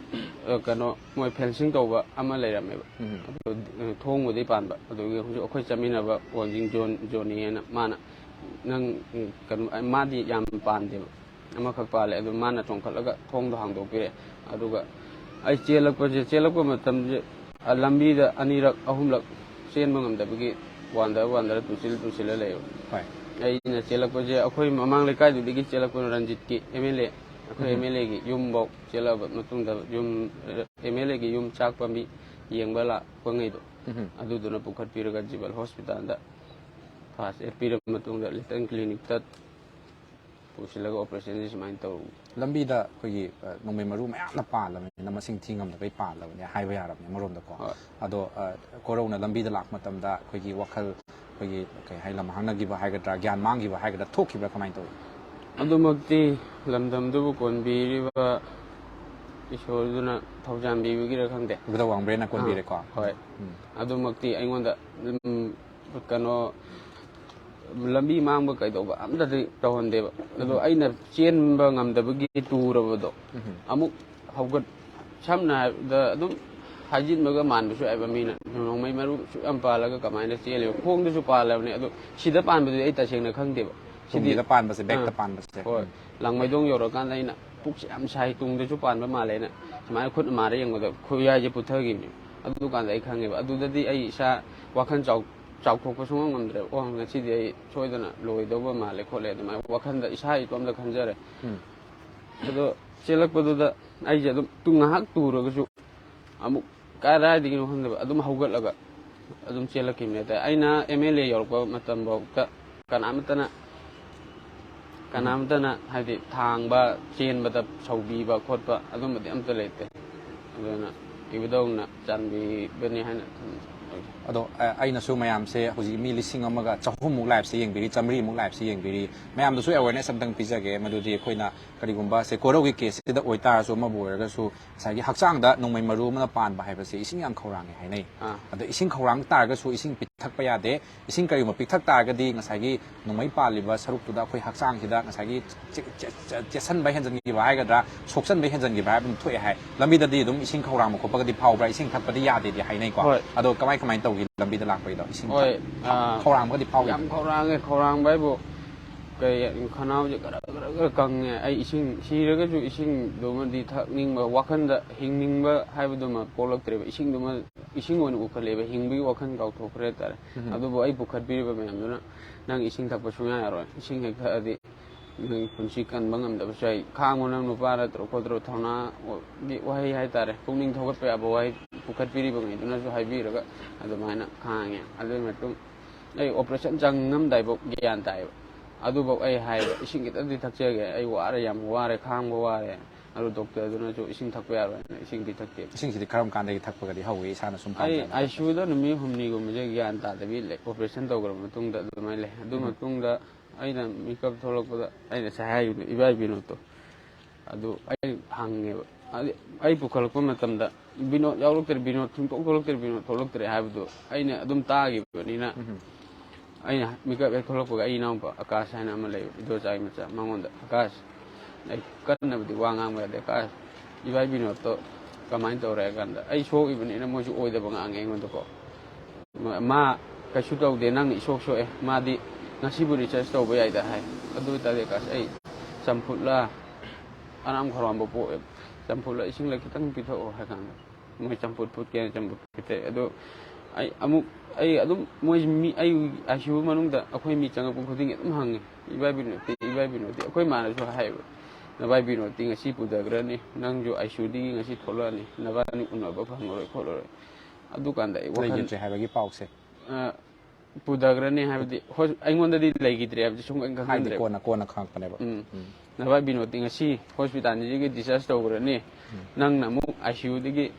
ꯑ, ꯀꯩꯅꯣ, ꯃꯣꯏ fencing ꯇꯧꯕ ꯑꯃ ꯂꯩꯔꯝꯃꯦꯕ꯫ ꯎꯝ꯫ ꯑꯗꯨ, ꯑ, ꯊꯣꯡꯕꯨꯗꯤ ꯄꯥꯟꯕ꯫ ꯑꯗꯨꯒꯤ ꯍꯧꯖꯤꯛ ꯑꯩꯈꯣꯏ ꯆꯠꯃꯤꯟꯅꯕ ꯋꯥꯡꯖꯤꯡ ꯖꯣꯟ-, ꯖꯣꯅꯤ ꯍꯥꯏꯅ ꯃꯥꯅ, "ꯅꯪ, ꯎꯝ, ꯀꯩꯅꯣ, ꯑ, ꯃꯥꯗꯤ ꯌꯥꯝ ꯄꯥꯟꯗꯦꯕ꯫ ꯑꯃꯈꯛ ꯄꯥꯜꯂꯦ꯫ ꯑꯗꯨ ꯃꯥꯅ ꯆꯣꯡꯈꯠꯂꯒ ꯊꯣꯡꯗꯣ ꯍꯥꯡꯗꯣꯛꯄꯤꯔꯦ꯫ ꯑꯗꯨꯒ ꯑꯩ ꯆꯦꯜꯂꯛꯄꯁꯦ, ꯆꯦꯜꯂꯛꯄ ꯃꯇꯝꯁꯦ, ꯑ, ꯂꯝꯕꯤꯗ ꯑꯅꯤꯔꯛ, ꯑꯍꯨꯝꯂꯛ ꯆꯦꯟꯕ ꯉꯝꯗꯕꯒꯤ ꯋꯥꯟꯗꯔ ꯋꯥꯟꯗꯔ ꯇꯨꯁꯤꯜ ꯇꯨꯁꯤꯜꯂ ꯂꯩꯌꯦꯕ꯫ ꯍꯣꯏ꯫ ꯑꯩꯅ ꯆꯦꯜꯂꯛꯄꯁꯦ ꯑꯩꯈꯣꯏ ꯃꯃꯥꯡ ꯂꯩꯀꯥꯏꯗꯨꯗꯒꯤ ꯆꯦꯜꯂꯛꯄꯅ ꯔꯟꯖꯤꯠꯀꯤ MLA, ꯑꯩꯈꯣꯏ ꯎꯝ꯫ MLAꯒꯤ ꯌꯨꯝꯐꯧ ꯆꯦꯜꯂꯛꯑꯕ ꯃꯇꯨꯡꯗ ꯌꯨꯝ, MLAꯒꯤ ꯌꯨꯝ ꯆꯥꯛ ꯄꯥꯝꯕꯤ ꯌꯦꯡꯕ ꯂꯥꯛꯄꯉꯩꯗꯣ, ꯎꯝ꯫ ꯑꯗꯨꯗꯨꯅ ꯄꯨꯈꯠꯄꯤꯔꯒ ꯖꯤꯕꯜ hospitalꯗ first aid ꯄꯤꯔꯕ ꯃꯇꯨꯡꯗ Little Clinicꯇ ꯄꯨꯁꯤꯜꯂꯒ operationꯁꯦ ꯁꯨꯃꯥꯏꯅ ꯇꯧ꯫ ꯂꯝꯕꯤꯗ ꯑꯩꯈꯣꯏꯒꯤ, ꯑ, ꯅꯣꯡꯃꯩ ꯃꯔꯨ ꯃꯌꯥꯝꯅ ꯄꯥꯜꯂꯕꯅꯤꯅ ꯃꯁꯤꯡ ꯊꯤ ꯉꯝꯗꯕꯩ ꯄꯥꯜꯂꯕꯅꯦ ꯍꯥꯏꯕ ꯌꯥꯔꯕꯅꯦ ꯑꯃꯔꯣꯝꯗꯀꯣ꯫ ꯍꯣꯏ꯫ ꯑꯗꯣ, ꯑ, ꯀꯣꯔꯧꯅ ꯂꯝꯕꯤꯗ ꯂꯥꯛꯄ ꯃꯇꯝꯗ ꯑꯩꯈꯣꯏꯒꯤ ꯋꯥꯈꯜ, ꯑꯩꯈꯣꯏꯒꯤ ꯀꯩ ꯍꯥꯏ, ꯂꯝ ꯍꯥꯡꯅꯈꯤꯕ ꯍꯥꯏꯒꯗ꯭ꯔꯥ, ꯒ꯭ꯌꯥꯟ ꯃꯥꯡꯈꯤꯕ ꯍꯥꯏꯒꯗ꯭ꯔꯥ, ꯊꯣꯛꯈꯤꯕ꯭ꯔꯥ, ꯀꯃꯥꯏꯅ ꯇꯧꯏ? ꯑꯗꯨꯃꯛꯇꯤ ꯂꯝꯗꯝꯗꯨꯕꯨ ꯀꯣꯟꯕꯤꯔꯤꯕ ꯏꯁꯣꯔꯗꯨꯅ ꯊꯧꯖꯥꯟꯕꯤꯕꯒꯤꯔ ꯈꯪꯗꯦ꯫ ꯏꯕꯨꯙꯧ ꯋꯥꯡꯕ꯭ꯔꯦꯟꯅ ꯀꯣꯟꯕꯤꯔꯦꯀꯣ꯫ ꯑꯥ, ꯍꯣꯏ꯫ ꯎꯝ꯫ ꯑꯗꯨꯃꯛꯇꯤ ꯑꯩꯉꯣꯟꯗ, ꯎꯝ, ꯀꯩꯅꯣ, ꯂꯝꯕꯤ ꯃꯥꯡꯕ ꯀꯩꯗꯧꯕ ꯑꯝꯇꯗꯤ ꯇꯧꯍꯟꯗꯦꯕ꯫ ꯑꯗꯣ ꯎꯝ꯫ ꯑꯩꯅ ꯆꯦꯟꯕ ꯉꯝꯗꯕꯒꯤ ꯇꯨꯔꯕꯗꯣ ꯎꯝ꯫ ꯑꯃꯨꯛ ꯍꯧꯒꯠ-, ꯁꯝꯅ ꯍꯥꯏꯔꯕꯗ ꯑꯗꯨꯝ ꯍꯥꯏꯖꯤꯟꯕꯒ ꯃꯥꯟꯕꯁꯨ ꯌꯥꯏꯕ ꯃꯤꯅ꯫ ꯅꯣꯡꯃꯩ ꯃꯔꯨ ꯁꯨꯛ ꯌꯥꯝ ꯄꯥꯜꯂꯒ ꯀꯃꯥꯏꯅ ꯆꯦꯜꯂꯤꯕ? ꯈꯣꯡꯗꯁꯨ ꯄꯥꯜꯂꯕꯅꯦ꯫ ꯑꯗꯣ ꯁꯤꯗ ꯄꯥꯟꯕꯗꯨꯗꯤ ꯑꯩ ꯇꯁꯦꯡꯅ ꯈꯪꯗꯦꯕ꯫ ꯁꯤꯗꯤ ꯇꯨꯡꯒꯤꯗ ꯄꯥꯟꯕꯁꯦ, backꯇ ꯑꯥ, ꯄꯥꯟꯕꯁꯦ꯫ ꯍꯣꯏ꯫ ꯎꯝ꯫ ꯂꯥꯡꯃꯩꯗꯣꯡ ꯌꯧꯔꯀꯥꯟꯗ ꯑꯩꯅ ꯄꯨꯛꯁꯦ ꯌꯥꯝ ꯁꯥꯏ, ꯇꯨꯡꯗꯁꯨ ꯄꯥꯟꯕ ꯃꯥꯜꯂꯦꯅ ꯁꯨꯃꯥꯏꯅ ꯈꯨꯠ ꯃꯥꯔ ꯌꯦꯡꯕꯗ ꯈꯨꯌꯥꯏꯁꯦ ꯄꯨꯊꯈꯤꯕꯅꯦ꯫ ꯑꯗꯨꯀꯥꯟꯗ ꯑꯩ ꯈꯪꯉꯦꯕ꯫ ꯑꯗꯨꯗꯗꯤ ꯑꯩ ꯏꯁꯥ ꯋꯥꯈꯜ ꯆꯥꯎ-, ꯆꯥꯎꯊꯣꯛꯄ ꯁꯨꯡꯉꯝ ꯉꯝꯗ꯭ꯔꯦꯕ꯫ "ꯑꯣ, ꯉꯁꯤꯗꯤ ꯑꯩ ꯁꯣꯏꯗꯅ ꯂꯣꯏꯗꯧꯕ ꯃꯥꯜꯂꯦ" ꯈꯣꯠꯂꯦ ꯑꯗꯨꯃꯥꯏꯅ ꯋꯥꯈꯜꯗ ꯏꯁꯥ ꯏꯇꯣꯝꯇ ꯈꯟꯖꯔꯦ꯫ ꯎꯝ꯫ ꯑꯗꯣ ꯆꯦꯜꯂꯛꯄꯗꯨꯗ ꯑꯩꯁꯦ ꯑꯗꯨꯝ ꯇꯨ-, ꯉꯥꯏꯍꯥꯛ ꯇꯨꯔꯒꯁꯨ ꯑꯃꯨꯛ ꯀꯗꯥꯏꯗꯒꯤꯅꯣ ꯈꯪꯗꯕ ꯑꯗꯨꯝ ꯍꯧꯒꯠꯂꯒ ꯑꯗꯨꯝ ꯆꯦꯜꯂꯛꯈꯤꯕꯅꯦ ꯍꯥꯏꯇꯥꯔꯦ꯫ ꯑꯩꯅ ꯑꯦꯝ ꯑꯦꯜ ꯑꯦ ꯌꯧꯔꯛꯄ ꯃꯇꯝꯐꯥꯎꯗ ꯀꯅꯥꯃꯠꯇꯅ, ꯀꯅꯥꯃꯠꯇꯅ ꯍꯥꯏꯗꯤ ꯊꯥꯡꯕ, ꯆꯦꯟꯕꯗ ꯁꯧꯕꯤꯕ ꯈꯣꯠꯄ ꯑꯗꯨꯝꯕꯗꯤ ꯑꯝꯇ ꯂꯩꯇꯦ꯫ ꯑꯗꯨꯅ ꯏꯕꯨꯙꯧꯅ ꯆꯥꯟꯕꯤꯕꯅꯤ ꯍꯥꯏꯅ ꯈꯟꯖꯩ꯫ ꯑꯗꯣ ꯑ, ꯑꯩꯅꯁꯨ ꯃꯌꯥꯝꯁꯦ ꯍꯧꯖꯤꯛ ꯃꯤ ꯂꯤꯁꯤꯡ ꯑꯃꯒ ꯆꯍꯨꯝꯃꯨꯛ ꯂꯥꯏꯞꯁꯦ ꯌꯦꯡꯕꯤꯔꯤ, ꯆꯥꯝꯃꯔꯤꯃꯨꯛ ꯂꯥꯏꯞꯁꯦ ꯌꯦꯡꯕꯤꯔꯤ꯫ ꯃꯌꯥꯝꯗꯁꯨ ꯑꯦꯋꯦꯔꯅꯦꯁ ꯑꯝꯇꯪ ꯄꯤꯖꯒꯦ, ꯃꯗꯨꯗꯤ ꯑꯩꯈꯣꯏꯅ ꯀꯔꯤꯒꯨꯝꯕ ꯁꯦ ꯀꯣꯔꯧꯒꯤ ꯀꯦꯁꯁꯤꯗ ꯑꯣꯏꯇꯥꯔꯁꯨ, ꯑꯃꯕꯨ ꯑꯣꯏꯔꯒꯁꯨ, ꯉꯁꯥꯏꯒꯤ ꯍꯛꯆꯥꯡꯗ ꯅꯣꯡꯃꯩ ꯃꯔꯨ ꯑꯃꯅ ꯄꯥꯟꯕ ꯍꯥꯏꯕꯁꯦ ꯏꯁꯤꯡ ꯌꯥꯝ ꯈꯧꯔꯥꯡꯉꯦ ꯍꯥꯏꯅꯩ꯫ ꯑꯥ꯫ ꯑꯗꯣ ꯏꯁꯤꯡ ꯈꯧꯔꯥꯡ ꯇꯥꯔꯒꯁꯨ ꯏꯁꯤꯡ ꯄꯤꯊꯛꯄ ꯌꯥꯗꯦ꯫ ꯏꯁꯤꯡ ꯀꯔꯤꯒꯨꯝꯕ ꯄꯤꯊꯛ ꯇꯥꯔꯒꯗꯤ ꯉꯁꯥꯏꯒꯤ ꯅꯣꯡꯃꯩ ꯄꯥꯜꯂꯤꯕ ꯁꯔꯨꯛꯇꯨꯗ ꯑꯩꯈꯣꯏ ꯍꯛꯆꯥꯡꯁꯤꯗ ꯉꯁꯥꯏꯒꯤ ꯆꯦ-, ꯆꯦ-, ꯆꯦ-, ꯆꯦꯠꯁꯟꯕ ꯍꯦꯟꯖꯟꯈꯤꯕ ꯍꯥꯏꯒꯗ꯭ꯔꯥ, ꯁꯣꯛꯆꯟꯕ ꯍꯦꯟꯖꯟꯈꯤꯕ ꯍꯥꯏꯕ ꯑꯃ ꯊꯣꯛꯑꯦ ꯍꯥꯏ꯫ ꯂꯝꯕꯤꯗꯗꯤ ꯑꯗꯨꯝ ꯏꯁꯤꯡ ꯈꯧꯔꯥꯡꯕ ꯈꯣꯠꯄꯒꯗꯤ ꯐꯥꯎꯕ꯭ꯔꯥ? ꯏꯁꯤꯡ ꯊꯛꯄꯗꯤ ꯌꯥꯗꯦꯗꯤ ꯍꯥꯏꯅꯩꯀꯣ꯫ ꯍꯣꯏ꯫ ꯑꯗꯣ ꯀꯃꯥꯏ ꯀꯃꯥꯏꯅ ꯇꯧꯒꯦ ꯂꯝꯕꯤꯗ ꯂꯥꯛꯄꯒꯤꯗꯣ? ꯏꯁꯤꯡ ꯍꯣꯏ, ꯊꯛ-, ꯑꯥ, ꯈꯧꯔꯥꯡꯕꯒꯗꯤ ꯐꯥꯎꯈꯤꯕ꯭ꯔꯥ? ꯌꯥꯝ ꯈꯧꯔꯥꯡꯉꯦ꯫ ꯈꯧꯔꯥꯡꯕ ꯍꯥꯏꯕꯨ ꯀꯩ, ꯈꯅꯥꯎꯁꯦ ꯒꯔ ꯒꯔ ꯒꯔ ꯀꯪꯉꯦ꯫ ꯑꯩ ꯏꯁꯤꯡ, ꯁꯤꯔꯒꯁꯨ ꯏꯁꯤꯡꯗꯨꯃꯗꯤ ꯊꯛꯅꯤꯡꯕ, ꯋꯥꯈꯟꯗ ꯍꯤꯡꯅꯤꯡꯕ ꯍꯥꯏꯕꯗꯨꯃ ꯄꯣꯛꯂꯛꯇ꯭ꯔꯦꯕ꯫ ꯏꯁꯤꯡꯗꯨꯃ, ꯏꯁꯤꯡ ꯑꯣꯏꯅ ꯎꯈꯠꯂꯦꯕ, ꯍꯤꯡꯕꯒꯤ ꯋꯥꯈꯜ ꯀꯥꯎꯊꯣꯛꯈ꯭ꯔꯦ ꯍꯥꯏꯇꯥꯔꯦ꯫ ꯎꯝ꯫ ꯑꯗꯨꯕꯨ ꯑꯩ ꯄꯨꯈꯠꯄꯤꯔꯤꯕ ꯃꯌꯥꯝꯗꯨꯅ, "ꯅꯪ ꯏꯁꯤꯡ ꯊꯛꯄ ꯁꯨꯡꯌꯥ ꯌꯥꯔꯣꯏ, ꯏꯁꯤꯡ ꯍꯦꯛ ꯊꯛꯑꯗꯤ ꯅꯪ ꯄꯨꯟꯁꯤ ꯀꯟꯕ ꯉꯝꯗꯕꯁꯨ ꯌꯥꯏ, ꯈꯥꯡꯉꯨ, ꯅꯪ ꯅꯨꯄꯥ ꯅꯠꯇ꯭ꯔꯣ ꯈꯣꯠꯇ꯭ꯔꯣ", ꯊꯧꯅꯥꯒꯤ ꯋꯥꯍꯩ ꯍꯥꯏꯇꯥꯔꯦ, ꯄꯨꯛꯅꯤꯡ ꯊꯧꯒꯠꯄ ꯌꯥꯕ ꯋꯥꯍꯩ ꯄꯨꯈꯠꯄꯤꯔꯤꯕꯉꯩꯗꯨꯅꯁꯨ ꯍꯥꯏꯕꯤꯔꯒ ꯑꯗꯨꯃꯥꯏꯅ ꯈꯥꯡꯉꯦ꯫ ꯑꯗꯨꯒꯤ ꯃꯇꯨꯡ ꯑꯩ ꯑꯣꯄꯔꯦꯁꯟ ꯆꯪꯉꯝꯗꯥꯏꯐꯥꯎ ꯒ꯭ꯌꯥꯟ ꯇꯥꯏꯌꯦꯕ꯫ ꯑꯗꯨꯐꯥꯎ ꯑꯩ ꯍꯥꯏꯕ, "ꯏꯁꯤꯡ ꯈꯤꯇꯪꯗꯤ ꯊꯛꯆꯒꯦ, ꯑꯩ ꯋꯥꯔꯦ, ꯌꯥꯝ ꯋꯥꯔꯦ, ꯈꯥꯡꯕ ꯋꯥꯔꯦ"꯫ ꯑꯗꯨ ꯗꯣꯛꯇꯔꯗꯨꯅꯁꯨ ꯏꯁꯤꯡ ꯊꯛꯄ ꯌꯥꯔꯣꯏꯅ ꯏꯁꯤꯡꯗꯤ ꯊꯛꯇꯦ꯫ ꯏꯁꯤꯡꯁꯤꯗꯤ ꯀꯔꯝ ꯀꯥꯟꯗꯒꯤ ꯊꯛꯄꯒꯗꯤ ꯍꯧꯏ? ꯏꯁꯥꯅ ꯁꯨꯝ ꯑꯩ ꯄꯥꯝꯖꯕ꯫ ꯑꯥꯏ ꯁꯤ ꯌꯨꯗ ꯅꯨꯃꯤꯠ ꯍꯨꯝꯅꯤꯒꯨꯝꯕꯁꯦ ꯒ꯭ꯌꯥꯟ ꯇꯥꯗꯕꯤ ꯂꯩ꯫ ꯑꯣꯄꯔꯦꯁꯟ ꯇꯧꯈ꯭ꯔꯕ ꯃꯇꯨꯡꯗ ꯑꯗꯨꯃꯥꯏꯅ ꯂꯩ꯫ ꯑꯗꯨ ꯎꯝ꯫ ꯃꯇꯨꯡꯗ ꯑꯩꯅ ꯃꯤꯀꯞ ꯊꯣꯛꯂꯛꯄꯗ ꯑꯩꯅ ꯉꯁꯥꯏ ꯍꯥꯏꯈꯤꯕꯗꯣ, ꯏꯕꯥꯏ ꯕꯤꯅꯣꯠꯇꯣ, ꯑꯗꯨ ꯑꯩ ꯍꯪꯉꯦꯕ꯫ ꯑꯗꯨ ꯑꯩ ꯄꯨꯈꯠꯂꯛꯄ ꯃꯇꯝꯗ ꯕꯤꯅꯣꯠ ꯌꯥꯎꯔꯛꯇ꯭ꯔꯦ, ꯕꯤꯅꯣꯠ ꯁꯨꯡꯊꯣꯛ ꯊꯣꯛꯂꯛꯇ꯭ꯔꯦ, ꯕꯤꯅꯣꯠ ꯊꯣꯛꯂꯛꯇ꯭ꯔꯦ ꯍꯥꯏꯕꯗꯣ ꯑꯩꯅ ꯑꯗꯨꯝ ꯇꯥꯈꯤꯕꯅꯤꯅ, ꯎꯝ꯫ ꯑꯩꯅ ꯃꯤꯀꯞ ꯍꯦꯛ ꯊꯣꯛꯂꯛꯄꯒ ꯑꯩ ꯏꯅꯥꯎꯄꯥ ꯑꯀꯥꯁ ꯍꯥꯏꯅ ꯑꯃ ꯂꯩꯕ, ꯏꯗꯣꯆꯥꯒꯤ ꯃꯆꯥ, ꯃꯉꯣꯟꯗ, "ꯑꯀꯥꯁ, ꯑꯩ ꯀꯟꯅꯕꯨꯗꯤ ꯋꯥ ꯉꯥꯡꯕ ꯌꯥꯗꯦ, ꯑꯀꯥꯁ, ꯏꯕꯥꯏ ꯕꯤꯅꯣꯠꯇꯣ ꯀꯃꯥꯏꯅ ꯇꯧꯔꯦ?" ꯍꯥꯏ ꯀꯥꯟꯗ, ꯑꯩ ꯁꯣꯛꯏꯕꯅꯤꯅ ꯃꯣꯏꯁꯨ ꯑꯣꯏꯗꯕ ꯉꯥꯡꯉꯦ ꯑꯩꯉꯣꯟꯗꯀꯣ꯫ "ꯃꯥ, ꯃꯥ ꯀꯩꯁꯨ ꯇꯧꯗꯦ, ꯅꯪꯅ ꯏꯁꯣꯛ ꯁꯣꯛꯑꯦ, ꯃꯥꯗꯤ ꯉꯁꯤꯕꯨ ꯔꯤꯁꯔꯁ ꯇꯧꯕ ꯌꯥꯏꯗ" ꯍꯥꯏ꯫ ꯑꯗꯨ ꯑꯣꯏꯇꯥꯔꯗꯤ ꯑꯀꯥꯁ, ꯑꯩ ꯆꯝꯐꯨꯠꯂ, ꯑꯔꯥꯝ ꯈꯧꯔꯥꯡꯕ ꯄꯣꯛꯑꯦ, "ꯆꯝꯐꯨꯠꯂ ꯏꯁꯤꯡꯂ ꯈꯤꯇꯪ ꯄꯤꯊꯛꯑꯣ" ꯍꯥꯏ ꯀꯥꯟꯗ, ꯃꯣꯏ ꯆꯝꯐꯨꯠ ꯐꯨꯠꯀꯦꯅ ꯆꯝꯐꯨꯠ ꯄꯤꯊꯛꯑꯦ꯫ ꯑꯗꯣ ꯑꯩ ꯑꯃꯨꯛ, ꯑꯩ ꯑꯗꯨꯝ, ꯃꯣꯏ ꯃꯤ, ꯑꯩ ꯑꯥꯏ ꯁꯤ ꯌꯨ ꯃꯅꯨꯡꯗ ꯑꯩꯈꯣꯏ ꯃꯤ ꯆꯪꯉꯛꯄ ꯈꯨꯗꯤꯡꯒꯤ ꯑꯗꯨꯝ ꯍꯪꯉꯦ, "ꯏꯕꯥꯏ ꯕꯤꯅꯣꯠꯇꯤ, ꯏꯕꯥꯏ ꯕꯤꯅꯣꯠꯇꯤ?" ꯑꯩꯈꯣꯏ ꯃꯥꯅꯁꯨ ꯍꯥꯏꯌꯦꯕ, "ꯅꯚꯥꯏ ꯕꯤꯅꯣꯗꯇꯤ ꯉꯁꯤ ꯄꯨꯊꯈ꯭ꯔꯅꯤ, ꯅꯪꯁꯨ ꯑꯥꯏ ꯁꯤ ꯌꯨꯗꯒꯤ ꯉꯁꯤ ꯊꯣꯛꯂꯛꯑꯅꯤ, ꯅꯕꯥꯅꯤ ꯎꯅꯕ ꯐꯪꯉꯔꯣꯏ ꯈꯣꯠꯂꯔꯣꯏ"꯫ ꯑꯗꯨꯀꯥꯟꯗ ꯑꯩ ꯋꯥꯈꯜ ꯂꯩꯈꯤꯗ꯭ꯔꯦ ꯍꯥꯏꯕꯒꯤ ꯄꯥꯎꯁꯦ꯫ ꯑ, ꯄꯨꯊꯈ꯭ꯔꯅꯤ ꯍꯥꯏꯕꯗꯤ ꯍꯣꯏ, ꯑꯩꯉꯣꯟꯗꯗꯤ ꯂꯩꯈꯤꯗ꯭ꯔꯦ ꯍꯥꯏꯕꯗꯤ ꯁꯨꯡꯈꯟ ꯍꯥꯏꯗꯤ ꯈꯪꯍꯟꯗ꯭ꯔꯦ꯫ ꯀꯣꯟꯅ ꯀꯣꯟꯅ ꯈꯪꯉꯛꯄꯅꯦꯕ꯫ ꯎꯝ꯫ ꯎꯝ꯫ "ꯅꯚꯥꯏ ꯕꯤꯅꯣꯗꯇꯤ ꯉꯁꯤ ꯍꯣꯁꯄꯤꯇꯥꯜꯁꯤꯗꯒꯤ ꯗꯤꯁꯆꯥꯔꯖ ꯇꯧꯈ꯭ꯔꯅꯤ, ꯅꯪꯅ ꯑꯃꯨꯛ ꯑꯥꯏ ꯁꯤ ꯌꯨꯗꯒꯤ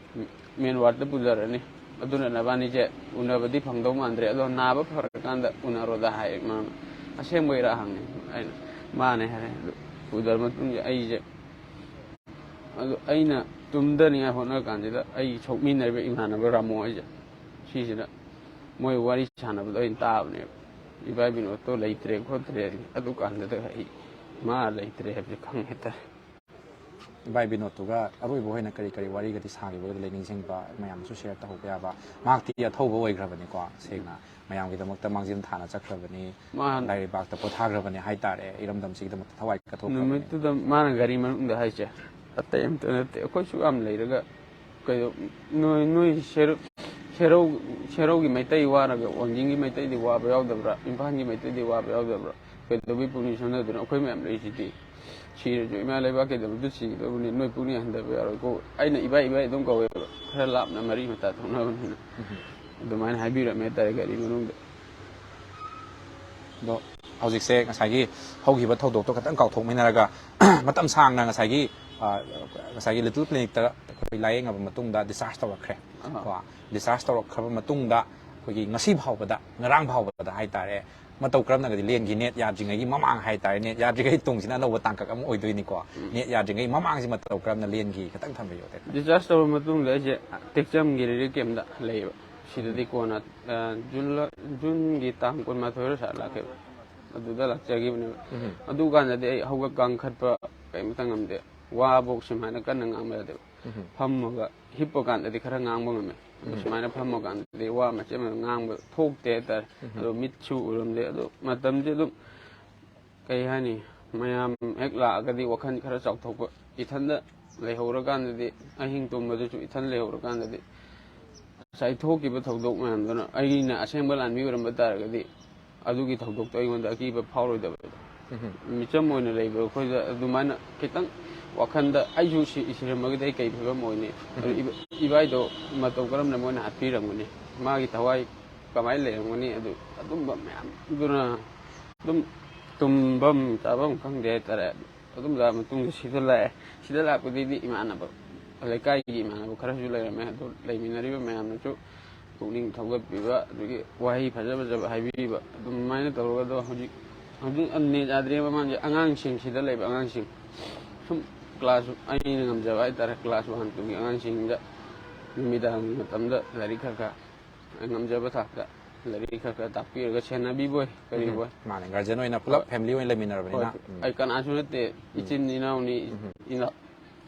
ꯃꯦꯟ ꯋꯥꯔꯗꯇ ꯄꯨꯊꯔꯅꯤ, ꯑꯗꯨꯅ ꯅꯕꯥꯅꯤꯁꯦ ꯎꯅꯕꯗꯤ ꯐꯪꯗꯧ ꯃꯥꯟꯗ꯭ꯔꯦ, ꯑꯗꯣ ꯅꯥꯕ ꯐꯔꯀꯥꯟꯗ ꯎꯅꯔꯣꯗ" ꯍꯥꯏ꯫ ꯃꯥꯅ "ꯑꯁꯦꯡꯕꯩꯔꯥ?" ꯍꯪꯉꯦ꯫ ꯑꯩꯅ "ꯃꯥꯅꯦ" ꯍꯥꯏꯔꯦ꯫ ꯑꯗꯨ ꯄꯨꯊꯔ ꯃꯇꯨꯡꯗ ꯑꯩꯁꯦ, ꯑꯗꯨ ꯑꯩꯅ ꯇꯨꯝꯊꯅꯤꯡꯉꯥꯏ ꯍꯣꯠꯅꯔ ꯀꯥꯟꯁꯤꯗ ꯑꯩ ꯁꯣꯛꯃꯤꯟꯅꯔꯤꯕ ꯏꯃꯥꯟꯅꯕ ꯔꯥꯃꯣ ꯍꯥꯏꯁꯦ, ꯁꯤꯁꯤꯅ ꯃꯣꯏ ꯋꯥꯔꯤ ꯁꯥꯟꯅꯕꯗꯣ ꯑꯩꯅ ꯇꯥꯕꯅꯦꯕ꯫ "ꯏꯕꯥꯏ ꯕꯤꯅꯣꯠꯇꯣ ꯂꯩꯇ꯭ꯔꯦ ꯈꯣꯠꯇ꯭ꯔꯦ", ꯑꯗꯨꯀꯥꯟꯗꯨꯗ ꯑꯩ ꯃꯥ ꯂꯩꯇ꯭ꯔꯦ ꯍꯥꯏꯕꯁꯦ ꯈꯪꯉꯦ ꯍꯥꯏꯇꯥꯔꯦ꯫ ꯏꯕꯥꯏ ꯕꯤꯅꯣꯠꯇꯨꯒ ꯑꯔꯣꯏꯕ ꯑꯣꯏꯅ ꯀꯔꯤ ꯀꯔꯤ ꯋꯥꯔꯤꯒꯗꯤ ꯁꯥꯈꯤꯕꯒꯗꯤ ꯂꯩ, ꯅꯤꯡꯁꯤꯡꯕ ꯃꯌꯥꯝꯁꯨ ꯁꯤꯌꯔ ꯇꯧꯍꯧꯕ ꯌꯥꯕ? ꯃꯍꯥꯛꯇꯤ ꯑꯊꯧꯕ ꯑꯣꯏꯈ꯭ꯔꯕꯅꯤꯀꯣ, ꯁꯦꯡꯅ ꯃꯌꯥꯝꯒꯤꯗꯃꯛꯇ ꯃꯥꯡꯖꯤꯜ ꯊꯥꯅ ꯆꯠꯈ꯭ꯔꯕꯅꯤ, ꯃꯥ- ꯂꯥꯏꯔꯩꯕꯥꯛꯇ ꯄꯣꯊꯥꯈ꯭ꯔꯕꯅꯤ ꯍꯥꯏꯇꯥꯔꯦ, ꯏꯔꯝꯗꯝꯁꯤꯒꯤꯗꯃꯛꯇ ꯊꯋꯥꯏ ꯀꯠꯊꯣꯛꯈ꯭ꯔꯕꯅꯤ꯫ ꯅꯨꯃꯤꯠꯇꯨꯗ ꯃꯥꯅ ꯒꯥꯔꯤ ꯃꯅꯨꯡꯗ ꯍꯥꯏꯁꯦ, "ꯑꯇꯩ ꯑꯝꯇ ꯅꯠꯇꯦ, ꯑꯩꯈꯣꯏꯁꯨ ꯌꯥꯝ ꯂꯩꯔꯒ ꯀꯩꯗꯧ-, ꯅꯣꯏ, ꯅꯣꯏ ꯁꯦꯔꯧ-, ꯁꯦꯔꯧ-, ꯁꯦꯔꯧꯒꯤ ꯃꯩꯇꯩ ꯋꯥꯔꯒ ꯋꯥꯡꯖꯤꯡꯒꯤ ꯃꯩꯇꯩꯗꯤ ꯋꯥꯕ ꯌꯥꯎꯗꯕ꯭ꯔꯥ? ꯏꯝꯐꯥꯜꯒꯤ ꯃꯩꯇꯩꯗꯤ ꯋꯥꯕ ꯌꯥꯎꯗꯕ꯭ꯔꯥ? ꯀꯩꯗꯧꯕꯩ ꯄꯨꯛꯅꯤꯡ ꯁꯣꯟꯊꯗꯣꯏꯅꯣ? ꯑꯩꯈꯣꯏ ꯃꯌꯥꯝ ꯂꯩꯔꯤꯁꯤꯗꯤ꯫ ꯁꯤꯔꯁꯨ ꯏꯃꯥ ꯂꯩꯕꯥꯛꯀꯤꯗꯃꯛꯇ ꯁꯤꯒꯗꯕꯅꯤ, ꯅꯣꯏ ꯄꯨꯛꯅꯤꯡ ꯍꯟꯊꯕ ꯌꯥꯔꯣꯏꯀꯣ"꯫ ꯑꯩꯅ "ꯏꯕꯥꯏ, ꯏꯕꯥꯏ" ꯑꯗꯨꯝ ꯀꯧꯋꯦꯕ, ꯈꯔ ꯂꯥꯞꯅ ꯃꯔꯤ ꯃꯇꯥ ꯊꯣꯛꯅꯕꯅꯤꯅ꯫ ꯑꯗꯨꯃꯥꯏꯅ ꯍꯥꯏꯕꯤꯔꯝꯃꯦ ꯍꯥꯏꯇꯥꯔꯦ ꯒꯥꯔꯤ ꯃꯅꯨꯡꯗ꯫ ꯑꯗꯣ ꯍꯧꯖꯤꯛꯁꯦ ꯉꯁꯥꯏꯒꯤ ꯍꯧꯈꯤꯕ ꯊꯧꯗꯣꯛꯇꯣ ꯈꯇꯪ ꯀꯥꯎꯊꯣꯛꯃꯤꯟꯅꯔꯒ, ꯃꯇꯝ ꯁꯥꯡꯅ ꯉꯁꯥꯏꯒꯤ, ꯑ, ꯉꯁꯥꯏꯒꯤ ꯂꯤꯇꯜ ꯀ꯭ꯂꯤꯅꯤꯛꯇ ꯑꯩꯈꯣꯏ ꯂꯥꯏꯌꯦꯡꯉꯕ ꯃꯇꯨꯡꯗ ꯗꯤꯁꯆꯥꯔꯖ ꯇꯧꯔꯛꯈ꯭ꯔꯦ꯫ ꯑꯥ꯫ ꯀꯣ, ꯗꯤꯁꯆꯥꯔꯖ ꯇꯧꯔꯛꯈ꯭ꯔꯕ ꯃꯇꯨꯡꯗ ꯑꯩꯈꯣꯏꯒꯤ ꯉꯁꯤ ꯐꯥꯎꯕꯗ, ꯉꯔꯥꯡ ꯐꯥꯎꯕꯗ ꯍꯥꯏꯇꯥꯔꯦ, ꯃꯇꯧ ꯀꯔꯝꯅꯒꯗꯤ ꯂꯦꯟꯈꯤ? ꯅꯦꯠ ꯌꯥꯗ꯭ꯔꯤꯉꯩꯒꯤ ꯃꯃꯥꯡ ꯍꯥꯏꯇꯥꯔꯦ, ꯅꯦꯠ ꯌꯥꯗ꯭ꯔꯤꯉꯩ ꯇꯨꯡꯁꯤꯅ ꯑꯅꯧꯕ ꯇꯥꯡꯀꯛ ꯑꯃ ꯑꯣꯏꯗꯣꯏꯅꯤꯀꯣ꯫ ꯅꯦꯠ ꯌꯥꯗ꯭ꯔꯤꯉꯩ ꯃꯃꯥꯡꯁꯤ ꯃꯇꯧ ꯀꯔꯝꯅ ꯂꯦꯟꯈꯤ? ꯈꯤꯇꯪ ꯊꯝꯕꯤꯌꯨ꯫ ꯗꯤꯁꯆꯥꯔꯖ ꯇꯧꯔꯕ ꯃꯇꯨꯡꯗ ꯑꯩꯁꯦ ꯇꯦꯛꯆꯝꯒꯤ ꯔꯤꯂꯤꯐ ꯀꯦꯝꯗ ꯂꯩꯌꯦꯕ꯫ ꯁꯤꯗꯗꯤ ꯀꯣꯟꯅ, ꯑ, ꯖꯨꯟ ꯂ-, ꯖꯨꯟꯒꯤ ꯇꯥꯡ ꯀꯨꯟꯃꯥꯊꯣꯏꯔ ꯁꯥ ꯂꯥꯛꯈꯤꯕ꯫ ꯑꯗꯨꯗ ꯂꯥꯛꯆꯈꯤꯕꯅꯦꯕ꯫ ꯎꯝ꯫ ꯑꯗꯨꯀꯥꯟꯗꯗꯤ ꯑꯩ ꯍꯧꯒꯠ ꯀꯥꯡꯈꯠꯄ ꯀꯩꯝꯇ ꯉꯝꯗꯦ꯫ ꯋꯥꯐꯧ ꯁꯨꯃꯥꯏꯅ ꯀꯟꯅ ꯉꯥꯡꯕ ꯌꯥꯗꯦꯕ꯫ ꯎꯝ꯫ ꯐꯝꯃꯒ ꯍꯤꯞꯄ ꯀꯥꯟꯗꯗꯤ ꯈꯔ ꯉꯥꯡꯕ ꯉꯝꯃꯦ꯫ ꯑꯗꯣ ꯎꯝ꯫ ꯁꯨꯃꯥꯏꯅ ꯐꯝꯃ ꯀꯥꯟꯗꯗꯤ ꯋꯥ ꯃꯆꯦꯠ ꯑꯃ ꯉꯥꯡꯕ ꯊꯣꯛꯇꯦ ꯍꯥꯏꯇꯥꯔꯦ꯫ ꯎꯝ꯫ ꯑꯗꯣ ꯃꯤꯠꯁꯨ ꯎꯔꯝꯗꯦ꯫ ꯑꯗꯣ ꯃꯇꯝꯁꯦ ꯑꯗꯨꯝ, ꯀꯩ ꯍꯥꯏꯅꯤ, ꯃꯌꯥꯝ ꯍꯦꯛ ꯂꯥꯛꯑꯒꯗꯤ ꯋꯥꯈꯜ ꯈꯔ ꯆꯥꯎꯊꯣꯛꯄ꯫ ꯏꯊꯟꯗ ꯂꯩꯍꯧꯔꯀꯥꯟꯗꯗꯤ, ꯑꯍꯤꯡ ꯇꯨꯝꯕꯗꯨꯁꯨ ꯏꯊꯟ ꯂꯩꯍꯧꯔꯀꯥꯟꯗꯗꯤ, ꯉꯁꯥꯏ ꯊꯣꯛꯈꯤꯕ ꯊꯧꯗꯣꯛ ꯃꯌꯥꯝꯗꯨꯅ ꯑꯩꯅ ꯑꯁꯦꯡꯕ ꯂꯥꯟꯃꯤ ꯑꯣꯏꯔꯝꯕ ꯇꯥꯔꯒꯗꯤ, ꯑꯗꯨꯒꯤ ꯊꯧꯗꯣꯛꯇꯣ ꯑꯩꯉꯣꯟꯗ ꯑꯀꯤꯕ ꯐꯥꯎꯔꯣꯏꯗꯕꯗꯣ꯫ ꯃꯤꯆꯝ ꯑꯣꯏꯅ ꯂꯩꯕ ꯑꯩꯈꯣꯏꯗ ꯑꯗꯨꯃꯥꯏꯅ ꯈꯤꯇꯪ ꯋꯥꯈꯜꯗ ꯑꯩꯁꯨ ꯁꯤ-, ꯁꯤꯔꯝꯃꯒꯗꯤ ꯑꯩ ꯀꯩ ꯐꯤꯕꯝ ꯑꯣꯏꯅꯤ? ꯑꯗꯨ ꯏꯕ-, ꯏꯕꯥꯏꯗꯣ ꯃꯇꯧ ꯀꯔꯝꯅ ꯃꯣꯏꯅ ꯍꯥꯠꯄꯤꯔꯝꯒꯅꯤ? ꯃꯥꯒꯤ ꯊꯋꯥꯏ ꯀꯃꯥꯏꯅ ꯂꯩꯔꯝꯒꯅꯤ? ꯑꯗꯨ ꯑꯗꯨꯝꯕ ꯃꯌꯥꯝꯗꯨꯅ ꯑꯗꯨꯝ ꯇꯨꯝꯐꯝ ꯆꯥꯐꯝ ꯈꯪꯗꯦ ꯍꯥꯏꯇꯥꯔꯦ꯫ ꯑꯗꯨꯝ ꯂꯥꯛꯑ ꯃꯇꯨꯡꯗ ꯁꯤꯗ ꯂꯥꯛꯑꯦ꯫ ꯁꯤꯗ ꯂꯥꯛꯄꯗꯩꯗꯤ ꯏꯃꯥꯟꯅꯕ, ꯂꯩꯀꯥꯏꯒꯤ ꯏꯃꯥꯟꯅꯕ ꯈꯔꯁꯨ ꯂꯩꯔꯝꯃꯦ꯫ ꯑꯗꯨ ꯂꯩꯃꯤꯟꯅꯔꯤꯕ ꯃꯌꯥꯝꯅꯁꯨ ꯄꯨꯛꯅꯤꯡ ꯊꯧꯒꯠꯄꯤꯕ, ꯑꯗꯒꯤ ꯋꯥꯍꯩ ꯐꯖ ꯐꯖꯕ ꯍꯥꯏꯕꯤꯕ, ꯑꯗꯨꯃꯥꯏꯅ ꯇꯧꯔꯒ ꯑꯗꯣ ꯍꯧꯖꯤꯛ, ꯍꯧꯖꯤꯛ net ꯌꯥꯗ꯭ꯔꯦ꯫ ꯃꯃꯥꯡꯁꯦ ꯑꯉꯥꯡꯁꯤꯡꯁꯤꯗ ꯂꯩꯕ ꯑꯉꯥꯡꯁꯤꯡ ꯁꯨꯝ class, ꯑꯩꯅ ꯉꯝꯖꯕ ꯍꯥꯏꯇꯥꯔꯦ, class one, twoꯒꯤ ꯑꯉꯥꯡꯁꯤꯡꯗ ꯅꯨꯃꯤꯗꯥꯡꯒꯤ ꯃꯇꯝꯗ ꯂꯥꯏꯔꯤꯛ ꯈꯔ ꯈꯔ ꯑꯩ ꯉꯝꯖꯕ ꯊꯥꯛꯇ ꯂꯥꯏꯔꯤꯛ ꯈꯔ ꯈꯔ ꯇꯥꯛꯄꯤꯔꯒ ꯁꯦꯟꯅꯕꯤꯕꯣꯏ ꯀꯔꯤꯕꯣꯏ꯫ ꯃꯥꯅꯦ, guardian ꯑꯣꯏꯅ ꯄꯨꯂꯞ family ꯑꯣꯏꯅ ꯂꯩꯃꯤꯟꯅꯔꯕꯅꯤꯅ꯫ ꯍꯣꯏ, ꯑꯩ ꯀꯅꯥꯁꯨ ꯅꯠꯇꯦ, ꯏꯆꯤꯟ ꯏꯅꯥꯎꯅꯤ, ꯏꯅꯥ-,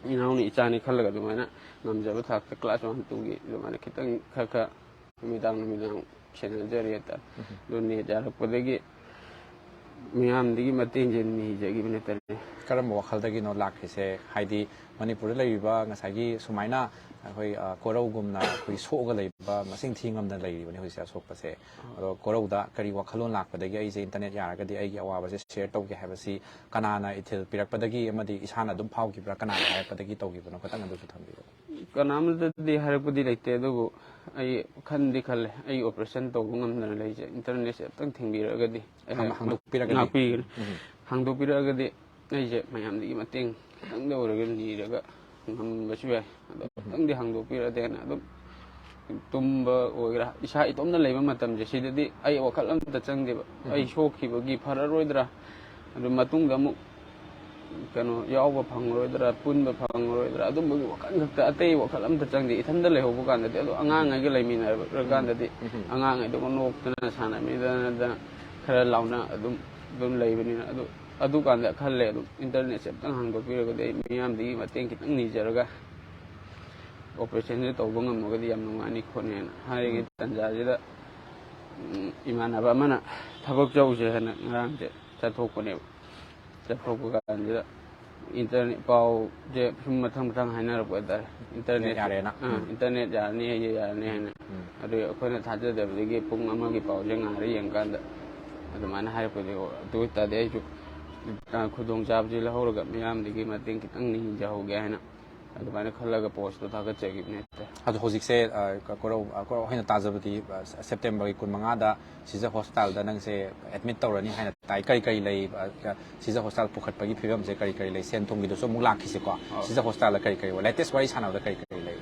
ꯏꯅꯥꯎꯅꯤ ꯏꯆꯥꯅꯤ ꯈꯜꯂꯒ ꯑꯗꯨꯃꯥꯏꯅ ꯉꯝꯖꯕ ꯊꯥꯛꯇ class one, twoꯒꯤ ꯑꯗꯨꯃꯥꯏꯅ ꯈꯤꯇꯪ ꯈꯔ ꯈꯔ ꯅꯨꯃꯤꯗꯥꯡ ꯅꯨꯃꯤꯗꯥꯡ ꯁꯦꯟꯅꯖꯔꯤ ꯍꯥꯏꯇꯥꯔꯦ꯫ ꯑꯗꯨ net ꯌꯥꯔꯛꯄꯗꯒꯤ ꯃꯤꯌꯥꯝꯗꯒꯤ ꯃꯇꯦꯡꯁꯦ ꯅꯤꯖꯈꯤꯕ ꯍꯥꯏꯇꯥꯔꯦ꯫ ꯀꯔꯝꯕ ꯋꯥꯈꯜꯗꯒꯤꯅꯣ ꯂꯥꯛꯈ꯭ꯔꯤꯁꯦ? ꯍꯥꯏꯗꯤ ꯃꯅꯤꯄꯨꯔꯗ ꯂꯩꯔꯤꯕ ꯉꯁꯥꯏꯒꯤ ꯁꯨꯃꯥꯏꯅ ꯑꯩꯈꯣꯏ, ꯑ, ꯀꯣꯔꯧꯒꯨꯝꯅ ꯑꯩꯈꯣꯏ ꯁꯣꯛꯑꯒ ꯂꯩꯕ, ꯃꯁꯤꯡ ꯊꯤ ꯉꯝꯗꯅ ꯂꯩꯔꯤꯕꯅꯤ ꯍꯧꯖꯤꯛꯁꯦ ꯑꯁꯣꯛꯄꯁꯦ꯫ ꯑꯗꯣ ꯀꯣꯔꯧꯗ ꯀꯔꯤ ꯋꯥꯈꯜꯂꯣꯟ ꯂꯥꯛꯄꯗꯒꯤ ꯑꯩꯁꯦ internet ꯌꯥꯔꯒꯗꯤ ꯑꯩꯒꯤ ꯑꯋꯥꯕꯁꯦ share ꯇꯧꯒꯦ ꯍꯥꯏꯕꯁꯤ ꯀꯅꯥꯅ ꯏꯊꯤꯜ ꯄꯤꯔꯛꯄꯗꯒꯤ ꯑꯃꯗꯤ ꯏꯁꯥꯅ ꯑꯗꯨꯝ ꯐꯥꯎꯈꯤꯕ꯭ꯔꯥ, ꯀꯅꯥꯅ ꯍꯥꯏꯔꯛꯄꯗꯒꯤ ꯇꯧꯈꯤꯕꯅꯣ ꯈꯇꯪ ꯑꯗꯨꯁꯨ ꯊꯝꯕꯤꯌꯨ꯫ ꯀꯅꯥꯝꯇꯗꯤ ꯍꯥꯏꯔꯛꯄꯗꯤ ꯂꯩꯇꯦ, ꯑꯗꯨꯕꯨ ꯑꯩ ꯈꯟꯗꯤ ꯈꯜꯂꯦ, ꯑꯩ operation ꯇꯧꯕ ꯉꯝꯗꯅ ꯂꯩꯁꯦ internetꯁꯦ ꯑꯝꯇꯪ ꯊꯤꯡꯕꯤꯔꯒꯗꯤ ꯑꯩꯍꯥꯛ ꯍꯥꯡꯗꯣꯛꯄꯤꯔꯒꯗꯤ? ꯉꯥꯛꯄꯤꯒꯅꯤ꯫ ꯍꯥꯡꯗꯣꯛꯄꯤꯔꯛꯑꯒꯗꯤ ꯑꯩꯁꯦ ꯃꯌꯥꯝꯗꯒꯤ ꯃꯇꯦꯡ ꯈꯤꯇꯪꯗ ꯑꯣꯏꯔꯒ ꯅꯤꯔꯒ ꯉꯝꯕꯁꯨ ꯌꯥꯏ꯫ ꯑꯗꯣ ꯈꯤꯇꯪꯗꯤ ꯍꯥꯡꯗꯣꯛꯄꯤꯔꯛꯑꯗꯤꯅ ꯑꯗꯨꯝ ꯇꯨꯝꯕ ꯑꯣꯏꯒꯦꯔꯥ, ꯏꯁꯥ ꯏꯇꯣꯝꯇ ꯂꯩꯕ ꯃꯇꯝꯁꯦ ꯁꯤꯗꯗꯤ ꯑꯩ ꯋꯥꯈꯜ ꯑꯝꯇ ꯆꯪꯗꯦꯕ꯫ ꯑꯩ ꯁꯣꯛꯈꯤꯕꯒꯤ ꯐꯔꯔꯣꯏꯗ꯭ꯔꯥ, ꯑꯗꯨ ꯃꯇꯨꯡꯗ ꯑꯃꯨꯛ ꯀꯩꯅꯣ ꯌꯥꯎꯕ ꯐꯪꯉꯔꯣꯏꯗ꯭ꯔꯥ, ꯄꯨꯟꯕ ꯐꯪꯉꯔꯣꯏꯗ꯭ꯔꯥ, ꯑꯗꯨꯝꯕꯒꯤ ꯋꯥꯈꯜ ꯈꯛꯇ, ꯑꯇꯩ ꯋꯥꯈꯜ ꯑꯝꯇ ꯆꯪꯗꯦ꯫ ꯏꯊꯟꯗ ꯂꯩꯍꯧꯕ ꯀꯥꯟꯗꯗꯤ, ꯑꯗꯣ ꯑꯉꯥꯡꯉꯩꯒ ꯂꯩꯃꯤꯟꯅꯔꯀꯥꯟꯗꯗꯤ ꯑꯉꯥꯡꯉꯩꯗꯨꯒ ꯅꯣꯛꯇꯅ ꯁꯥꯟꯅꯃꯤꯟꯅꯗꯅ ꯈꯔ ꯂꯥꯎꯅ ꯑꯗꯨꯝ, ꯑꯗꯨꯝ ꯂꯩꯕꯅꯤꯅ, ꯑꯗꯨ, ꯑꯗꯨꯀꯥꯟꯗ ꯈꯜꯂꯦ, ꯑꯗꯨꯝ internetꯁꯦ ꯑꯝꯇꯪ ꯍꯥꯡꯗꯣꯛꯄꯤꯔꯒꯗꯤ ꯑꯩ ꯃꯤꯌꯥꯝꯗꯒꯤ ꯃꯇꯦꯡ ꯈꯤꯇꯪ ꯅꯤꯖꯔꯒ operationꯁꯦ ꯇꯧꯕ ꯉꯝꯃꯒꯗꯤ ꯌꯥꯝ ꯅꯨꯡꯉꯥꯏꯅꯤ ꯈꯣꯠꯅꯦꯅ ꯍꯥꯏꯔꯤꯉꯩ ꯇꯥꯟꯖꯥꯁꯤꯗ, ꯎꯝ, ꯏꯃꯥꯟꯅꯕ ꯑꯃꯅ ꯊꯕꯛ ꯆꯧꯁꯦ ꯍꯥꯏꯅ ꯉꯔꯥꯡꯁꯦ ꯆꯠꯊꯣꯛꯄꯅꯦꯕ꯫ ꯆꯠꯊꯣꯛꯄ ꯀꯥꯟꯁꯤꯗ internet ꯄꯥꯎꯁꯦ ꯁꯨꯝ ꯃꯊꯪ ꯃꯊꯪ ꯍꯥꯏꯅꯔꯛꯄ ꯍꯥꯏꯇꯥꯔꯦ꯫ Internet ꯌꯥꯔꯦꯅ꯫ ꯑꯥ, internet ꯌꯥꯔꯅꯤ, ꯑꯩꯁꯦ ꯌꯥꯔꯅꯤ ꯍꯥꯏꯅ꯫ ꯑꯗꯨ ꯑꯩꯈꯣꯏꯅ ꯊꯥꯖꯗꯕꯗꯒꯤ ꯄꯨꯡ ꯑꯃꯒꯤ ꯄꯥꯎꯁꯦ ꯉꯥꯏꯔ ꯌꯦꯡꯀꯥꯟꯗ ꯑꯗꯨꯃꯥꯏꯅ ꯍꯥꯏꯔꯛꯄꯗꯒꯤ, ꯑꯣ, ꯑꯗꯨ ꯑꯣꯏꯇꯥꯔꯗꯤ ꯑꯩꯁꯨ ꯑ, ꯈꯨꯗꯣꯡꯆꯥꯕꯁꯤ ꯂꯧꯍꯧꯔꯒ ꯃꯤꯌꯥꯝꯗꯒꯤ ꯃꯇꯦꯡ ꯈꯤꯇꯪ ꯅꯤꯖꯍꯧꯒꯦ ꯍꯥꯏꯅ ꯑꯗꯨꯃꯥꯏꯅ ꯈꯜꯂꯒ ꯄꯣꯁꯇꯣ ꯊꯥꯒꯠꯆꯈꯤꯕꯅꯦ꯫ ꯑꯗꯣ ꯍꯧꯖꯤꯛꯁꯦ, ꯑ, ꯀꯣꯔꯧ, ꯑ, ꯀꯣꯔꯧ, ꯑꯩꯅ ꯇꯥꯖꯕꯗꯤ, ꯑ, ꯁꯦꯞꯇꯦꯝꯕꯔꯒꯤ ꯀꯨꯟꯃꯉꯥꯗ ꯁꯤꯖ ꯍꯣꯁꯄꯤꯇꯥꯜꯗ ꯅꯪꯁꯦ ꯑꯦꯗꯃꯤꯠ ꯇꯧꯔꯅꯤ ꯍꯥꯏꯅ ꯇꯥꯏ꯫ ꯀꯔꯤ ꯀꯔꯤ ꯂꯩ? ꯑ, ꯁꯤꯖ ꯍꯣꯁꯄꯤꯇꯥꯜ ꯄꯨꯈꯠꯄꯒꯤ ꯐꯤꯕꯝꯁꯦ ꯀꯔꯤ ꯀꯔꯤ ꯂꯩ? ꯁꯦꯟ ꯊꯨꯝꯒꯤꯗꯨꯁꯨ ꯑꯃꯨꯛ ꯂꯥꯛꯈꯤꯁꯤꯀꯣ꯫ ꯁꯤꯖ ꯍꯣꯁꯄꯤꯇꯥꯜꯗ ꯀꯔꯤ ꯀꯔꯤ ꯑꯣꯏ? ꯂꯦꯇꯦꯁ ꯋꯥꯔꯤ ꯁꯥꯟꯅꯕꯗ ꯀꯔꯤ ꯀꯔꯤ ꯂꯩ?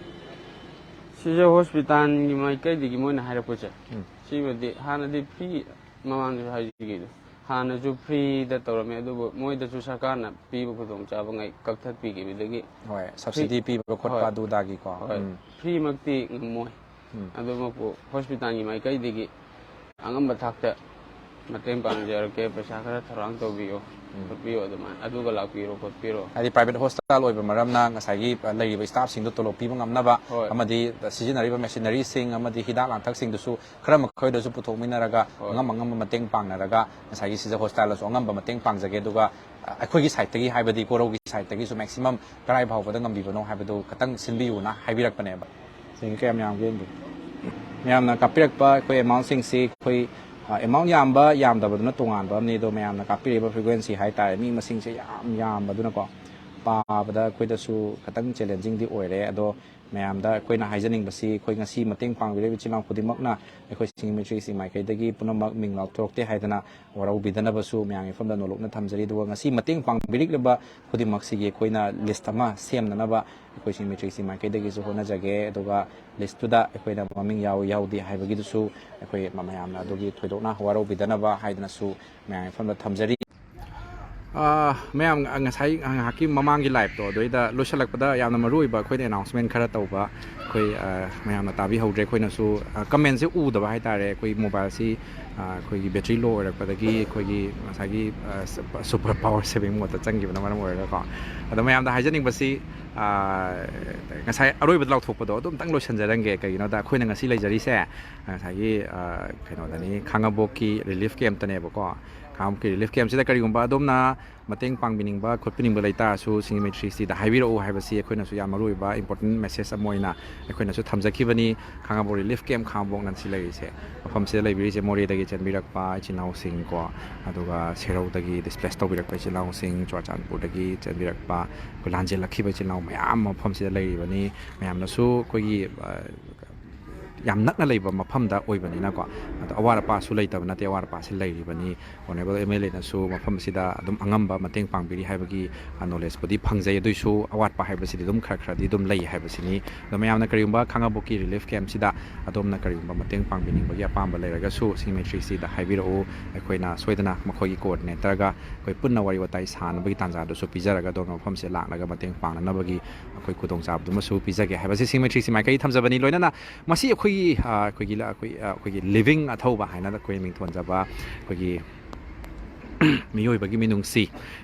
ꯁꯤꯖ ꯍꯣꯁꯄꯤꯇꯥꯜꯒꯤ ꯃꯥꯏꯀꯩꯗꯒꯤ ꯃꯣꯏꯅ ꯍꯥꯏꯔꯛꯄꯁꯦ, ꯎꯝ꯫ ꯁꯤꯃꯗꯤ ꯍꯥꯟꯅꯗꯤ ꯐ꯭ꯔꯤ, ꯃꯃꯥꯡꯗꯁꯨ ꯍꯥꯏꯖꯈꯤꯗꯣ, ꯍꯥꯟꯅꯁꯨ ꯐ꯭ꯔꯤꯗ ꯇꯧꯔꯝꯃꯦ, ꯑꯗꯨꯕꯨ ꯃꯣꯏꯗꯁꯨ ꯁꯔꯀꯥꯔꯅ ꯄꯤꯕ ꯈꯨꯗꯣꯡꯆꯥꯕꯉꯩ ꯀꯛꯊꯠꯄꯤꯈꯤꯕꯗꯒꯤ ꯍꯣꯏ, ꯁꯕꯁꯤꯗꯤ ꯄꯤꯕ ꯈꯣꯠꯄ ꯍꯣꯏ꯫ ꯑꯗꯨꯗꯥꯒꯤꯀꯣ꯫ ꯍꯣꯏ, ꯎꯝ꯫ ꯐ꯭ꯔꯤꯃꯛꯇꯤ ꯉꯝꯃꯣꯏ꯫ ꯎꯝ꯫ ꯑꯗꯨꯃꯛꯄꯨ ꯍꯣꯁꯄꯤꯇꯥꯜꯒꯤ ꯃꯥꯏꯀꯩꯗꯒꯤ ꯑꯉꯝꯕ ꯊꯥꯛꯇ ꯃꯇꯦꯡ ꯄꯥꯡꯖꯔꯛꯀꯦ, ꯄꯩꯁꯥ ꯈꯔ ꯊꯧꯔꯥꯡ ꯇꯧꯕꯤꯌꯣ, ꯎꯝ꯫ ꯈꯣꯠꯄꯤꯌꯣ, ꯑꯗꯨꯃꯥꯏꯅ ꯑꯗꯨꯒ ꯂꯥꯛꯄꯤꯔꯣ ꯈꯣꯠꯄꯤꯔꯣ꯫ ꯍꯥꯏꯗꯤ ꯄ꯭ꯔꯥꯏꯚꯦꯠ ꯍꯣꯁꯄꯤꯇꯥꯜ ꯑꯣꯏꯕ ꯃꯔꯝꯅ ꯉꯁꯥꯏꯒꯤ, ꯑ, ꯂꯩꯔꯤꯕ ꯁ꯭ꯇꯥꯐꯁꯤꯡꯗꯣ ꯇꯣꯂꯣꯞ ꯄꯤꯕ ꯉꯝꯅꯕ ꯍꯣꯏ꯫ ꯑꯃꯗꯤ ꯁꯤꯖꯤꯟꯅꯔꯤꯕ ꯃꯦꯁꯤꯅꯔꯤꯁꯤꯡ ꯑꯃꯗꯤ ꯍꯤꯗꯥꯛ ꯂꯥꯡꯊꯛꯁꯤꯡꯗꯨꯁꯨ ꯈꯔ ꯃꯈꯩꯗꯁꯨ ꯄꯨꯊꯣꯛꯃꯤꯟꯅꯔꯒ ꯍꯣꯏ꯫ ꯑꯉꯝ ꯑꯉꯝꯕ ꯃꯇꯦꯡ ꯄꯥꯡꯅꯔꯒ ꯉꯁꯥꯏꯒꯤ ꯁꯤꯖ ꯍꯣꯁꯄꯤꯇꯥꯜꯗꯁꯨ ꯑꯉꯝꯕ ꯃꯇꯦꯡ ꯄꯥꯡꯖꯒꯦ꯫ ꯑꯗꯨꯒ, ꯑ, ꯑꯩꯈꯣꯏꯒꯤ ꯁꯥꯏꯠꯇꯒꯤ, ꯍꯥꯏꯕꯗꯤ ꯀꯣꯔꯧꯒꯤ ꯁꯥꯏꯠꯇꯒꯤꯁꯨ ꯃꯦꯛꯁꯤꯃꯝ ꯀꯔꯥꯏ ꯐꯥꯎꯕꯗ ꯉꯝꯕꯤꯕꯅꯣ ꯍꯥꯏꯕꯗꯨ ꯈꯇꯪ ꯁꯤꯟꯕꯤꯌꯨꯅ ꯍꯥꯏꯕꯤꯔꯛꯄꯅꯦꯕ꯫ ꯁꯦꯟ ꯀꯌꯥꯝ ꯌꯥꯝꯒꯦ ꯌꯦꯡꯒꯦ꯫ ꯃꯌꯥꯝꯅ ꯀꯥꯞꯄꯤꯔꯛꯄ ꯑꯩꯈꯣꯏ ꯑꯦꯃꯥꯎꯟꯁꯤꯡꯁꯤ ꯑꯩꯈꯣꯏ, ꯑ, ꯑꯦꯃꯥꯎꯟ ꯌꯥꯝꯕ ꯌꯥꯝꯗꯕꯗꯨꯅ ꯇꯣꯉꯥꯟꯕ ꯑꯃꯅꯤ, ꯑꯗꯣ ꯃꯌꯥꯝꯅ ꯀꯥꯞꯄꯤꯔꯤꯕ ꯐ꯭ꯔꯤꯀ꯭ꯋꯦꯟꯁꯤ ꯍꯥꯏ ꯇꯥꯔꯦ, ꯃꯤ ꯃꯁꯤꯡꯁꯦ ꯌꯥꯝ ꯌꯥꯝꯕꯗꯨꯅꯀꯣ, ꯄꯥꯕꯗ ꯑꯩꯈꯣꯏꯗꯁꯨ ꯈꯤꯇꯪ ꯆꯦꯂꯦꯟꯖꯤꯡꯗꯤ ꯑꯣꯏꯔꯦ꯫ ꯑꯗꯣ ꯃꯌꯥꯝꯗ ꯑꯩꯈꯣꯏꯅ ꯍꯥꯏꯖꯅꯤꯡꯕꯁꯤ, ꯑꯩꯈꯣꯏ ꯉꯁꯤ ꯃꯇꯦꯡ ꯄꯥꯡꯕꯤꯔꯤꯕ ꯏꯆꯤꯜ ꯏꯅꯥꯎ ꯈꯨꯗꯤꯡꯃꯛꯅ ꯑꯩꯈꯣꯏ ꯁꯤꯡꯖꯃꯩ ꯃꯤꯇ꯭ꯔꯤꯁꯤ ꯃꯥꯏꯀꯩꯗꯒꯤ ꯄꯨꯝꯅꯃꯛ ꯃꯤꯡ ꯂꯥꯎꯊꯣꯔꯛꯇꯦ ꯍꯥꯏꯗꯅ ꯋꯥꯔꯧꯕꯤꯗꯅꯕꯁꯨ ꯃꯌꯥꯝꯒꯤ ꯃꯐꯝꯗ ꯅꯣꯂꯨꯛꯅ ꯊꯝꯖꯔꯤ꯫ ꯑꯗꯨꯒ ꯉꯁꯤ ꯃꯇꯦꯡ ꯄꯥꯡꯕꯤꯔꯤꯕ ꯈꯨꯗꯤꯡꯃꯛꯁꯤꯒꯤ ꯑꯩꯈꯣꯏꯅ ꯂꯤꯁ ꯑꯃ ꯁꯦꯝꯅꯅꯕ ꯑꯩꯈꯣꯏ ꯁꯤꯡꯖꯃꯩ ꯃꯤꯇ꯭ꯔꯤꯁꯤ ꯃꯥꯏꯀꯩꯗꯒꯤꯁꯨ ꯍꯣꯠꯅꯖꯒꯦ꯫ ꯑꯗꯨꯒ ꯂꯤꯁꯇꯨꯗ ꯑꯩꯈꯣꯏꯅ ꯃꯃꯤꯡ ꯌꯥꯎꯏ ꯌꯥꯎꯗꯦ ꯍꯥꯏꯕꯒꯤꯗꯨꯁꯨ ꯑꯩꯈꯣꯏ ꯃ-, ꯃꯌꯥꯝꯅ ꯑꯗꯨꯒꯤ ꯊꯣꯏꯗꯣꯛꯅ ꯋꯥꯔꯧꯕꯤꯗꯅꯕ ꯍꯥꯏꯗꯅꯁꯨ ꯃꯌꯥꯝꯒꯤ ꯃꯐꯝꯗ ꯊꯝꯖꯔꯤ꯫ ꯑꯥ, ꯃꯌꯥꯝ, ꯉꯁꯥꯏ ꯉꯥꯏꯍꯥꯛꯀꯤ ꯃꯃꯥꯡꯒꯤ ꯂꯥꯏꯞꯇꯣ, ꯑꯗꯨꯗꯩꯗ ꯂꯣꯏꯁꯤꯜꯂꯛꯄꯗ ꯌꯥꯝꯅ ꯃꯔꯨ ꯑꯣꯏꯕ ꯑꯩꯈꯣꯏꯅ ꯑꯦꯅꯥꯎꯟꯁꯃꯦꯟ ꯈꯔ ꯇꯧꯕ, ꯑꯩꯈꯣꯏ, ꯑ, ꯃꯌꯥꯝꯅ ꯇꯥꯕꯤꯍꯧꯗ꯭ꯔꯦ꯫ ꯑꯩꯈꯣꯏꯅꯁꯨ, ꯑ, ꯀꯃꯦꯟꯁꯦ ꯎꯗꯕ ꯍꯥꯏ ꯇꯥꯔꯦ꯫ ꯑꯩꯈꯣꯏ ꯃꯣꯕꯥꯏꯜꯁꯤ, ꯑ, ꯑꯩꯈꯣꯏꯒꯤ ꯕꯦꯇ꯭ꯔꯤ ꯂꯣ ꯑꯣꯏꯔꯛꯄꯗꯒꯤ ꯑꯩꯈꯣꯏꯒꯤ ꯉꯁꯥꯏꯒꯤ, ꯑ, ꯁꯨꯄ-, ꯁꯨꯄꯔ ꯄꯥꯋꯔ ꯁꯦꯚꯤꯡ ꯃꯣꯠꯇ ꯆꯪꯈꯤꯕꯅ ꯃꯔꯝ ꯑꯣꯏꯔꯒꯀꯣ꯫ ꯑꯗꯣ ꯃꯌꯥꯝꯗ ꯍꯥꯏꯖꯅꯤꯡꯕꯁꯤ, ꯑ, ꯉꯁꯥꯏ ꯑꯔꯣꯏꯕꯗ ꯂꯥꯎꯊꯣꯛꯄꯗꯣ ꯑꯗꯨ ꯑꯝꯇꯪ ꯂꯣꯏꯁꯤꯟꯖꯔꯝꯒꯦ꯫ ꯀꯩꯒꯤꯅꯣꯗ ꯑꯩꯈꯣꯏꯅ ꯉꯁꯤ ꯂꯩꯖꯔꯤꯁꯦ ꯉꯁꯥꯏꯒꯤ, ꯑ, ꯀꯩꯅꯣꯗꯅꯤ, ꯈꯥꯉꯕꯣꯛꯀꯤ ꯔꯤꯂꯤꯐ ꯀꯦꯝꯞꯇꯅꯦꯕꯀꯣ꯫ ꯈꯥꯉꯕꯣꯛꯀꯤ relief camp ꯁꯤꯗ ꯀꯔꯤꯒꯨꯝꯕ ꯑꯗꯣꯝꯅ ꯃꯇꯦꯡ ꯄꯥꯡꯕꯤꯅꯤꯡꯕ ꯈꯣꯠꯄꯤꯅꯤꯡꯕ ꯂꯩꯇꯥꯔꯁꯨ ꯁꯤꯡꯖꯃꯩ ꯊ꯭ꯔꯤ ꯁꯤꯇꯤꯗ ꯍꯥꯏꯕꯤꯔꯛꯎ ꯍꯥꯏꯕꯁꯤ ꯑꯩꯈꯣꯏꯅꯁꯨ ꯌꯥꯝ ꯃꯔꯨꯑꯣꯏꯕ important message ꯑꯃ ꯑꯣꯏꯅ ꯑꯩꯈꯣꯏꯅꯁꯨ ꯊꯝꯖꯈꯤꯕꯅꯤ꯫ ꯈꯥꯉꯕꯣꯛ relief camp ꯈꯥꯉꯕꯣꯛꯅ ꯁꯤ ꯂꯩꯔꯤꯁꯦ, ꯃꯐꯝꯁꯤꯗ ꯂꯩꯕꯤꯔꯤꯁꯦ ꯃꯣꯔꯦꯗꯒꯤ ꯆꯦꯟꯕꯤꯔꯛꯄ ꯏꯆꯤꯜ ꯏꯅꯥꯎꯁꯤꯡ ꯀꯣ, ꯑꯗꯨꯒ ꯁꯦꯔꯧꯗꯒꯤ displace ꯇꯧꯕꯤꯔꯛꯄ ꯏꯆꯤꯜ ꯏꯅꯥꯎꯁꯤꯡ, ꯆꯨꯔꯥꯆꯥꯟꯄꯨꯔꯗꯒꯤ ꯆꯦꯟꯕꯤꯔꯛꯄ, ꯑꯩꯈꯣꯏ ꯂꯥꯟꯖꯦꯜꯂꯛꯈꯤꯕ ꯏꯆꯤꯜ ꯏꯅꯥꯎ ꯃꯌꯥꯝ ꯑꯃ ꯃꯐꯝꯁꯤꯗ ꯂꯩꯔꯤꯕꯅꯤ꯫ ꯃꯌꯥꯝꯅꯁꯨ ꯑꯩꯈꯣꯏꯒꯤ, ꯑ, ꯌꯥꯝ ꯅꯛꯅ ꯂꯩꯕ ꯃꯐꯝꯗ ꯑꯣꯏꯕꯅꯤꯅꯀꯣ, ꯑꯗꯣ ꯑꯋꯥꯠ ꯑꯄꯥꯁꯨ ꯂꯩꯇꯕ ꯅꯠꯇꯦ, ꯑꯋꯥꯠ ꯑꯄꯥꯁꯤ ꯂꯩꯔꯤꯕꯅꯤ꯫ Honourable M L A ꯅꯁꯨ ꯃꯐꯝ ꯑꯁꯤꯗ ꯑꯗꯨꯝ ꯑꯉꯝꯕ ꯃꯇꯦꯡ ꯄꯥꯡꯕꯤꯔꯤ ꯍꯥꯏꯕꯒꯤ, ꯑ, knowledge ꯄꯨꯗꯤ ꯐꯪꯖꯩ꯫ ꯑꯗꯨꯏꯁꯨ ꯑꯋꯥꯠꯄ ꯍꯥꯏꯕꯁꯤꯗꯤ ꯑꯗꯨꯝ ꯈꯔ ꯈꯔꯗꯤ ꯑꯗꯨꯝ ꯂꯩ ꯍꯥꯏꯕꯁꯤꯅꯤ꯫ ꯑꯗꯣ ꯃꯌꯥꯝꯅ ꯀꯔꯤꯒꯨꯝꯕ ꯈꯥꯉꯕꯣꯛꯀꯤ relief camp ꯁꯤꯗ ꯑꯗꯣꯝꯅ ꯀꯔꯤꯒꯨꯝꯕ ꯃꯇꯦꯡ ꯄꯥꯡꯕꯤꯅꯤꯡꯕꯒꯤ ꯑꯄꯥꯝꯕ ꯂꯩꯔꯒꯁꯨ ꯁꯤꯡꯖꯃꯩ ꯊ꯭ꯔꯤ ꯁꯤꯇꯤꯗ ꯍꯥꯏꯕꯤꯔꯛꯎ꯫ ꯑꯩꯈꯣꯏꯅ ꯁꯣꯏꯗꯅ ꯃꯈꯣꯏꯒꯤ coordinator ꯒ ꯑꯩꯈꯣꯏ ꯄꯨꯟꯅ ꯋꯥꯔꯤ ꯋꯥꯇꯥꯏ ꯁꯥꯅꯕꯒꯤ ꯇꯥꯟꯖꯥꯗꯨꯁꯨ ꯄꯤꯖꯔꯒ ꯑꯗꯣꯝꯅ ꯃꯐꯝꯁꯤꯗ ꯂꯥꯛꯂꯒ ꯃꯇꯦꯡ ꯄꯥꯡꯅꯅꯕꯒꯤ ꯑꯩꯈꯣꯏ ꯈꯨꯗꯣꯡꯆꯥꯕꯗꯨꯃꯁꯨ ꯄꯤꯖꯒꯦ ꯍꯥꯏꯕꯁꯤ ꯁꯤꯡꯖꯃꯩ ꯊ꯭ꯔꯤ ꯁꯤꯇꯤ ꯃꯥꯏꯀꯩ ꯊꯝꯖꯕꯅꯤ꯫ ꯂꯣꯏꯅꯅ ꯃꯁꯤ ꯑꯩꯈꯣꯏꯒꯤ, ꯑ, ꯑꯩꯈꯣꯏꯒꯤ ꯂ-, ꯑꯩꯈꯣꯏ, ꯑ, ꯑꯩꯈꯣꯏꯒꯤ living ꯑꯊꯧꯕ ꯍꯥꯏꯅ ꯑꯩꯈꯣꯏ ꯃꯤꯡꯊꯣꯟꯖꯕ ꯑꯩꯈꯣꯏꯒꯤ ꯃꯤꯑꯣꯏꯕꯒꯤ ꯃꯤꯅꯨꯡꯁꯤ,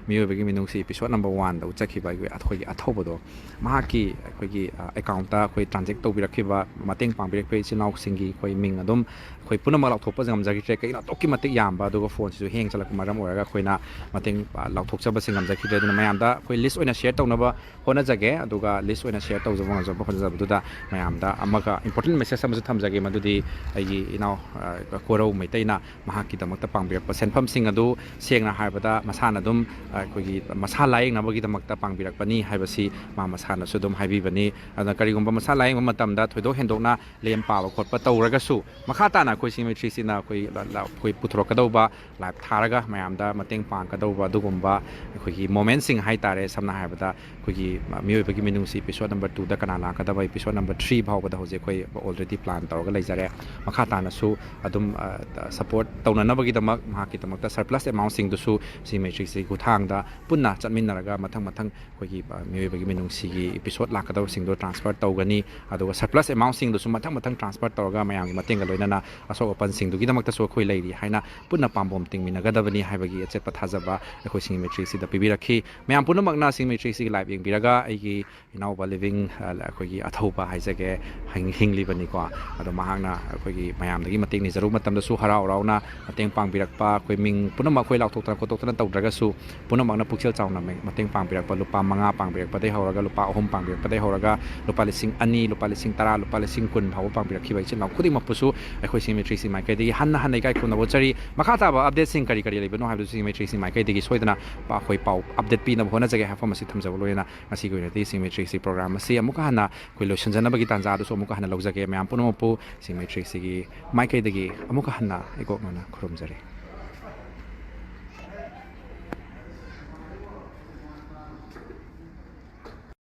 ꯃꯤꯑꯣꯏꯕꯒꯤ ꯃꯤꯅꯨꯡꯁꯤ episode number one ꯗ ꯎꯠꯆꯈꯤꯕ ꯑꯩꯈꯣꯏ, ꯑꯩꯈꯣꯏꯒꯤ ꯑꯊꯧꯕꯗꯣ, ꯃꯍꯥꯛꯀꯤ ꯑꯩꯈꯣꯏꯒꯤ, ꯑ, account ꯇ ꯑꯩꯈꯣꯏ transact ꯇꯧꯕꯤꯔꯛꯈꯤꯕ, ꯃꯇꯦꯡ ꯄꯥꯡꯕꯤꯔꯛꯄ ꯏꯆꯤꯜ ꯏꯅꯥꯎꯁꯤꯡꯒꯤ ꯑꯩꯈꯣꯏ ꯃꯤꯡ ꯑꯗꯨꯝ ꯑꯩꯈꯣꯏ ꯄꯨꯝꯅꯃꯛ ꯂꯥꯎꯊꯣꯛꯄ ꯉꯝꯖꯈꯤꯗ꯭ꯔꯦ꯫ ꯀꯩꯒꯤꯅꯣ, ꯑꯗꯨꯛꯀꯤ ꯃꯇꯤꯛ ꯌꯥꯝꯕ, ꯑꯗꯨꯒ phone ꯁꯤꯁꯨ hang ꯆꯠꯂꯛꯄ ꯃꯔꯝ ꯑꯣꯏꯔꯒ ꯑꯩꯈꯣꯏꯅ ꯃꯇꯦꯡ, ꯑ, ꯂꯥꯎꯊꯣꯛꯆꯕꯁꯤ ꯉꯝꯖꯈꯤꯗ꯭ꯔꯦ꯫ ꯑꯗꯨꯅ ꯃꯌꯥꯝꯗ ꯑꯩꯈꯣꯏ list ꯑꯣꯏꯅ share ꯇꯧꯅꯕ ꯍꯣꯠꯅꯖꯒꯦ꯫ ꯑꯗꯨꯒ list ꯑꯣꯏꯅ share ꯇꯧꯖꯕ ꯉꯝꯖꯕ ꯍꯣꯠꯅꯖꯕꯗꯨꯗ ꯃꯌꯥꯝꯗ ꯑꯃꯒ important message ꯑꯃꯁꯨ ꯊꯝꯖꯒꯦ, ꯃꯗꯨꯗꯤ ꯑꯩꯒꯤ ꯏꯅꯥꯎ, ꯑ, ꯀꯣꯔꯧ ꯃꯩꯇꯩꯅ ꯃꯍꯥꯛꯀꯤꯗꯃꯛꯇ ꯄꯥꯡꯕꯤꯔꯛꯄ ꯁꯦꯟꯐꯝꯁꯤꯡ ꯑꯗꯨ ꯁꯦꯡꯅ ꯍꯥꯏꯔꯕꯗ ꯃꯁꯥꯅ ꯑꯗꯨꯝ, ꯑ, ꯑꯩꯈꯣꯏꯒꯤ ꯃꯁꯥ ꯂꯥꯌꯦꯡꯅꯕꯒꯤꯗꯃꯛꯇ ꯄꯥꯡꯕꯤꯔꯛꯄꯅꯤ ꯍꯥꯏꯕꯁꯤ ꯃꯥ ꯃꯁꯥꯅꯁꯨ ꯑꯗꯨꯝ ꯍꯥꯏꯕꯤꯕꯅꯤ꯫ ꯑꯗꯨꯅ ꯀꯔꯤꯒꯨꯝꯕ ꯃꯁꯥ ꯂꯥꯌꯦꯡꯕ ꯃꯇꯝꯗ ꯊꯣꯏꯗꯣꯛ ꯍꯦꯟꯗꯣꯛꯅ ꯂꯦꯝ ꯄꯥꯕ ꯈꯣꯠꯄ ꯇꯧꯔꯒꯁꯨ, ꯃꯈꯥ ꯇꯥꯅ ꯑꯩꯈꯣꯏ ꯁꯤꯡꯖꯃꯩ ꯊ꯭ꯔꯤ ꯁꯤꯇꯤꯅ ꯑꯩꯈꯣꯏ ꯂ-, ꯂ-, ꯑꯩꯈꯣꯏ ꯄꯨꯊꯣꯔꯛꯀꯗꯧꯕ, live ꯊꯥꯔꯒ ꯃꯌꯥꯝꯗ ꯃꯇꯦꯡ ꯄꯥꯡꯒꯗꯧꯕ ꯑꯗꯨꯒꯨꯝꯕ ꯑꯩꯈꯣꯏꯒꯤ moment ꯁꯤꯡ ꯍꯥꯏ ꯇꯥꯔꯦ꯫ ꯁꯝꯅ ꯍꯥꯏꯔꯕꯗ ꯑꯩꯈꯣꯏꯒꯤ ꯃꯤꯑꯣꯏꯕꯒꯤ ꯃꯤꯅꯨꯡꯁꯤ episode number two ꯗ ꯀꯅꯥ ꯂꯥꯛꯀꯗꯕ, episode number three ꯐꯥꯎꯕꯗ ꯍꯧꯖꯤꯛ ꯑꯩꯈꯣꯏ already plan ꯇꯧꯔꯒ ꯂꯩꯖꯔꯦ꯫ ꯃꯈꯥ ꯇꯥꯅꯁꯨ ꯑꯗꯨꯝ, ꯑ, support ꯇꯧꯅꯅꯕꯒꯤꯗꯃꯛ, ꯃꯍꯥꯛꯀꯤꯗꯃꯛꯇ surplus amount ꯁꯤꯡꯗꯨꯁꯨ ꯁꯤ ꯃꯦꯇ꯭ꯔꯤꯛꯁꯤ ꯈꯨꯠꯊꯥꯡꯗ ꯄꯨꯟꯅ ꯆꯠꯃꯤꯟꯅꯔꯒ ꯃꯊꯪ ꯃꯊꯪ ꯑꯩꯈꯣꯏꯒꯤ, ꯑ, ꯃꯤꯑꯣꯏꯕꯒꯤ ꯃꯤꯅꯨꯡꯁꯤꯒꯤ episode ꯂꯥꯛꯀꯗꯕꯁꯤꯡꯗꯣ transfer ꯇꯧꯒꯅꯤ꯫ ꯑꯗꯨꯒ surplus amount ꯁꯤꯡꯗꯨꯁꯨ ꯃꯊꯪ ꯃꯊꯪ transfer ꯇꯧꯔꯒ ꯃꯌꯥꯝꯒꯤ ꯃꯇꯦꯡꯒ ꯂꯣꯏꯅꯅ ꯑꯁꯣꯛ ꯑꯄꯟꯁꯤꯡꯗꯨꯒꯤꯗꯃꯛꯇꯁꯨ ꯑꯩꯈꯣꯏ ꯂꯩꯔꯤ ꯍꯥꯏꯅ ꯄꯨꯟꯅ ꯄꯥꯝꯕꯣꯝ ꯇꯤꯡꯃꯤꯟꯅꯒꯗꯕꯅꯤ ꯍꯥꯏꯕꯒꯤ ꯑꯆꯦꯠꯄ ꯊꯥꯖꯕ ꯑꯩꯈꯣꯏ ꯁꯤꯡꯒꯤ ꯃꯦꯇ꯭ꯔꯤꯛꯁꯤꯗ ꯄꯤꯕꯤꯔꯛꯈꯤ꯫ ꯃꯌꯥꯝ ꯄꯨꯝꯅꯃꯛꯅ ꯁꯤꯡꯒꯤ ꯃꯦꯇ꯭ꯔꯤꯛꯁꯤꯒꯤ live ꯌꯦꯡꯕꯤꯔꯒ ꯑꯩꯒꯤ ꯏꯅꯥꯎꯄꯥ ꯂꯤꯕꯤꯡ, ꯑ, ꯑꯩꯈꯣꯏꯒꯤ ꯑꯊꯧꯕ ꯍꯥꯏꯖꯒꯦ, ꯍꯤꯡ-, ꯍꯤꯡꯂꯤꯕꯅꯤꯀꯣ꯫ ꯑꯗꯣ ꯃꯍꯥꯛꯅ ꯑꯩꯈꯣꯏꯒꯤ ꯃꯌꯥꯝꯗꯒꯤ ꯃꯇꯦꯡ ꯅꯤꯖꯔꯨꯕ ꯃꯇꯝꯗꯁꯨ ꯍꯔꯥꯎ ꯍꯔꯥꯎꯅ ꯃꯇꯦꯡ ꯄꯥꯡꯕꯤꯔꯛꯄ, ꯑꯩꯈꯣꯏ ꯃꯤꯡ ꯄꯨꯝꯅꯃꯛ ꯑꯩꯈꯣꯏ ꯂꯥꯎꯊꯣꯛꯇꯅ ꯈꯣꯠꯇꯣꯛꯇꯅ ꯇꯧꯗ꯭ꯔꯒꯁꯨ ꯄꯨꯝꯅꯃꯛꯅ ꯄꯨꯛꯆꯦꯜ ꯆꯥꯎꯅ ꯃ-, ꯃꯇꯦꯡ ꯄꯥꯡꯕꯤꯔꯛꯄ, ꯂꯨꯄꯥ ꯃꯉꯥ ꯄꯥꯡꯕꯤꯔꯛꯄꯗꯒꯤ ꯍꯧꯔꯒ, ꯂꯨꯄꯥ ꯑꯍꯨꯝ ꯄꯥꯡꯕꯤꯔꯛꯄꯗꯒꯤ ꯍꯧꯔꯒ, ꯂꯨꯄꯥ ꯂꯤꯁꯤꯡ ꯑꯅꯤ, ꯂꯨꯄꯥ ꯂꯤꯁꯤꯡ ꯇꯔꯥ, ꯂꯨꯄꯥ ꯂꯤꯁꯤꯡ ꯀꯨꯟ ꯐꯥꯎꯕ ꯄꯥꯡꯕꯤꯔꯛꯈꯤꯕ ꯏꯆꯤꯜ ꯏꯅꯥꯎ ꯈꯨꯗꯤꯡꯃꯛꯄꯨꯁꯨ ꯑꯩꯈꯣꯏ ꯁꯤꯡꯒꯤ ꯃꯦꯇ꯭ꯔꯤꯛꯁꯤ ꯃꯥꯏꯀꯩꯗꯒꯤ ꯍꯟꯅ ꯍꯟꯅ ꯏꯀꯥꯏ ꯈꯨꯝꯅꯕ ꯎꯠꯆꯔꯤ꯫ ꯃꯈꯥ ꯇꯥꯕ update ꯁꯤꯡ ꯀꯔꯤ ꯀꯔꯤ ꯂꯩꯕꯅꯣ ꯍꯥꯏꯕꯗꯨ ꯁꯤꯡꯒꯤ ꯃꯦꯇ꯭ꯔꯤꯛꯁꯤ ꯃꯥꯏꯀꯩꯗꯒꯤ ꯁꯣꯏꯗꯅ ꯄ-, ꯑꯩꯈꯣꯏ ꯄꯥꯎ update ꯄꯤꯅꯕ ꯍꯣꯠꯅꯖꯒꯦ꯫ ꯍꯥꯏꯐꯝ ꯑꯁꯤ ꯊꯝꯖꯕ ꯂꯣꯏꯅ ꯉꯁꯤꯒꯤ ꯑꯣꯏꯅꯗꯤ ꯁꯤꯡꯒꯤ ꯃꯦꯇ꯭ꯔꯤꯛꯁꯤ program ꯑꯁꯤ ꯑꯃꯨꯛꯀ ꯍꯟꯅ ꯑꯩꯈꯣꯏ ꯂꯣꯏꯁꯤꯟꯖꯅꯕꯒꯤ ꯇꯥꯟꯖꯥ ꯑꯗꯨꯁꯨ ꯑꯃꯨꯛꯀ ꯍꯟꯅ ꯂꯧꯖꯒꯦ꯫ ꯃꯌꯥꯝ ꯄꯨꯝꯅꯃꯛꯄꯨ ꯁꯤꯡꯒꯤ ꯃꯦꯇ꯭ꯔꯤꯛꯁꯤꯒꯤ ꯃꯥꯏꯀꯩꯗꯒꯤ ꯑꯃꯨꯛꯀ ꯍꯟꯅ ꯏꯀꯣꯛꯅꯅ ꯈꯨꯔꯨꯝꯖꯔꯤ꯫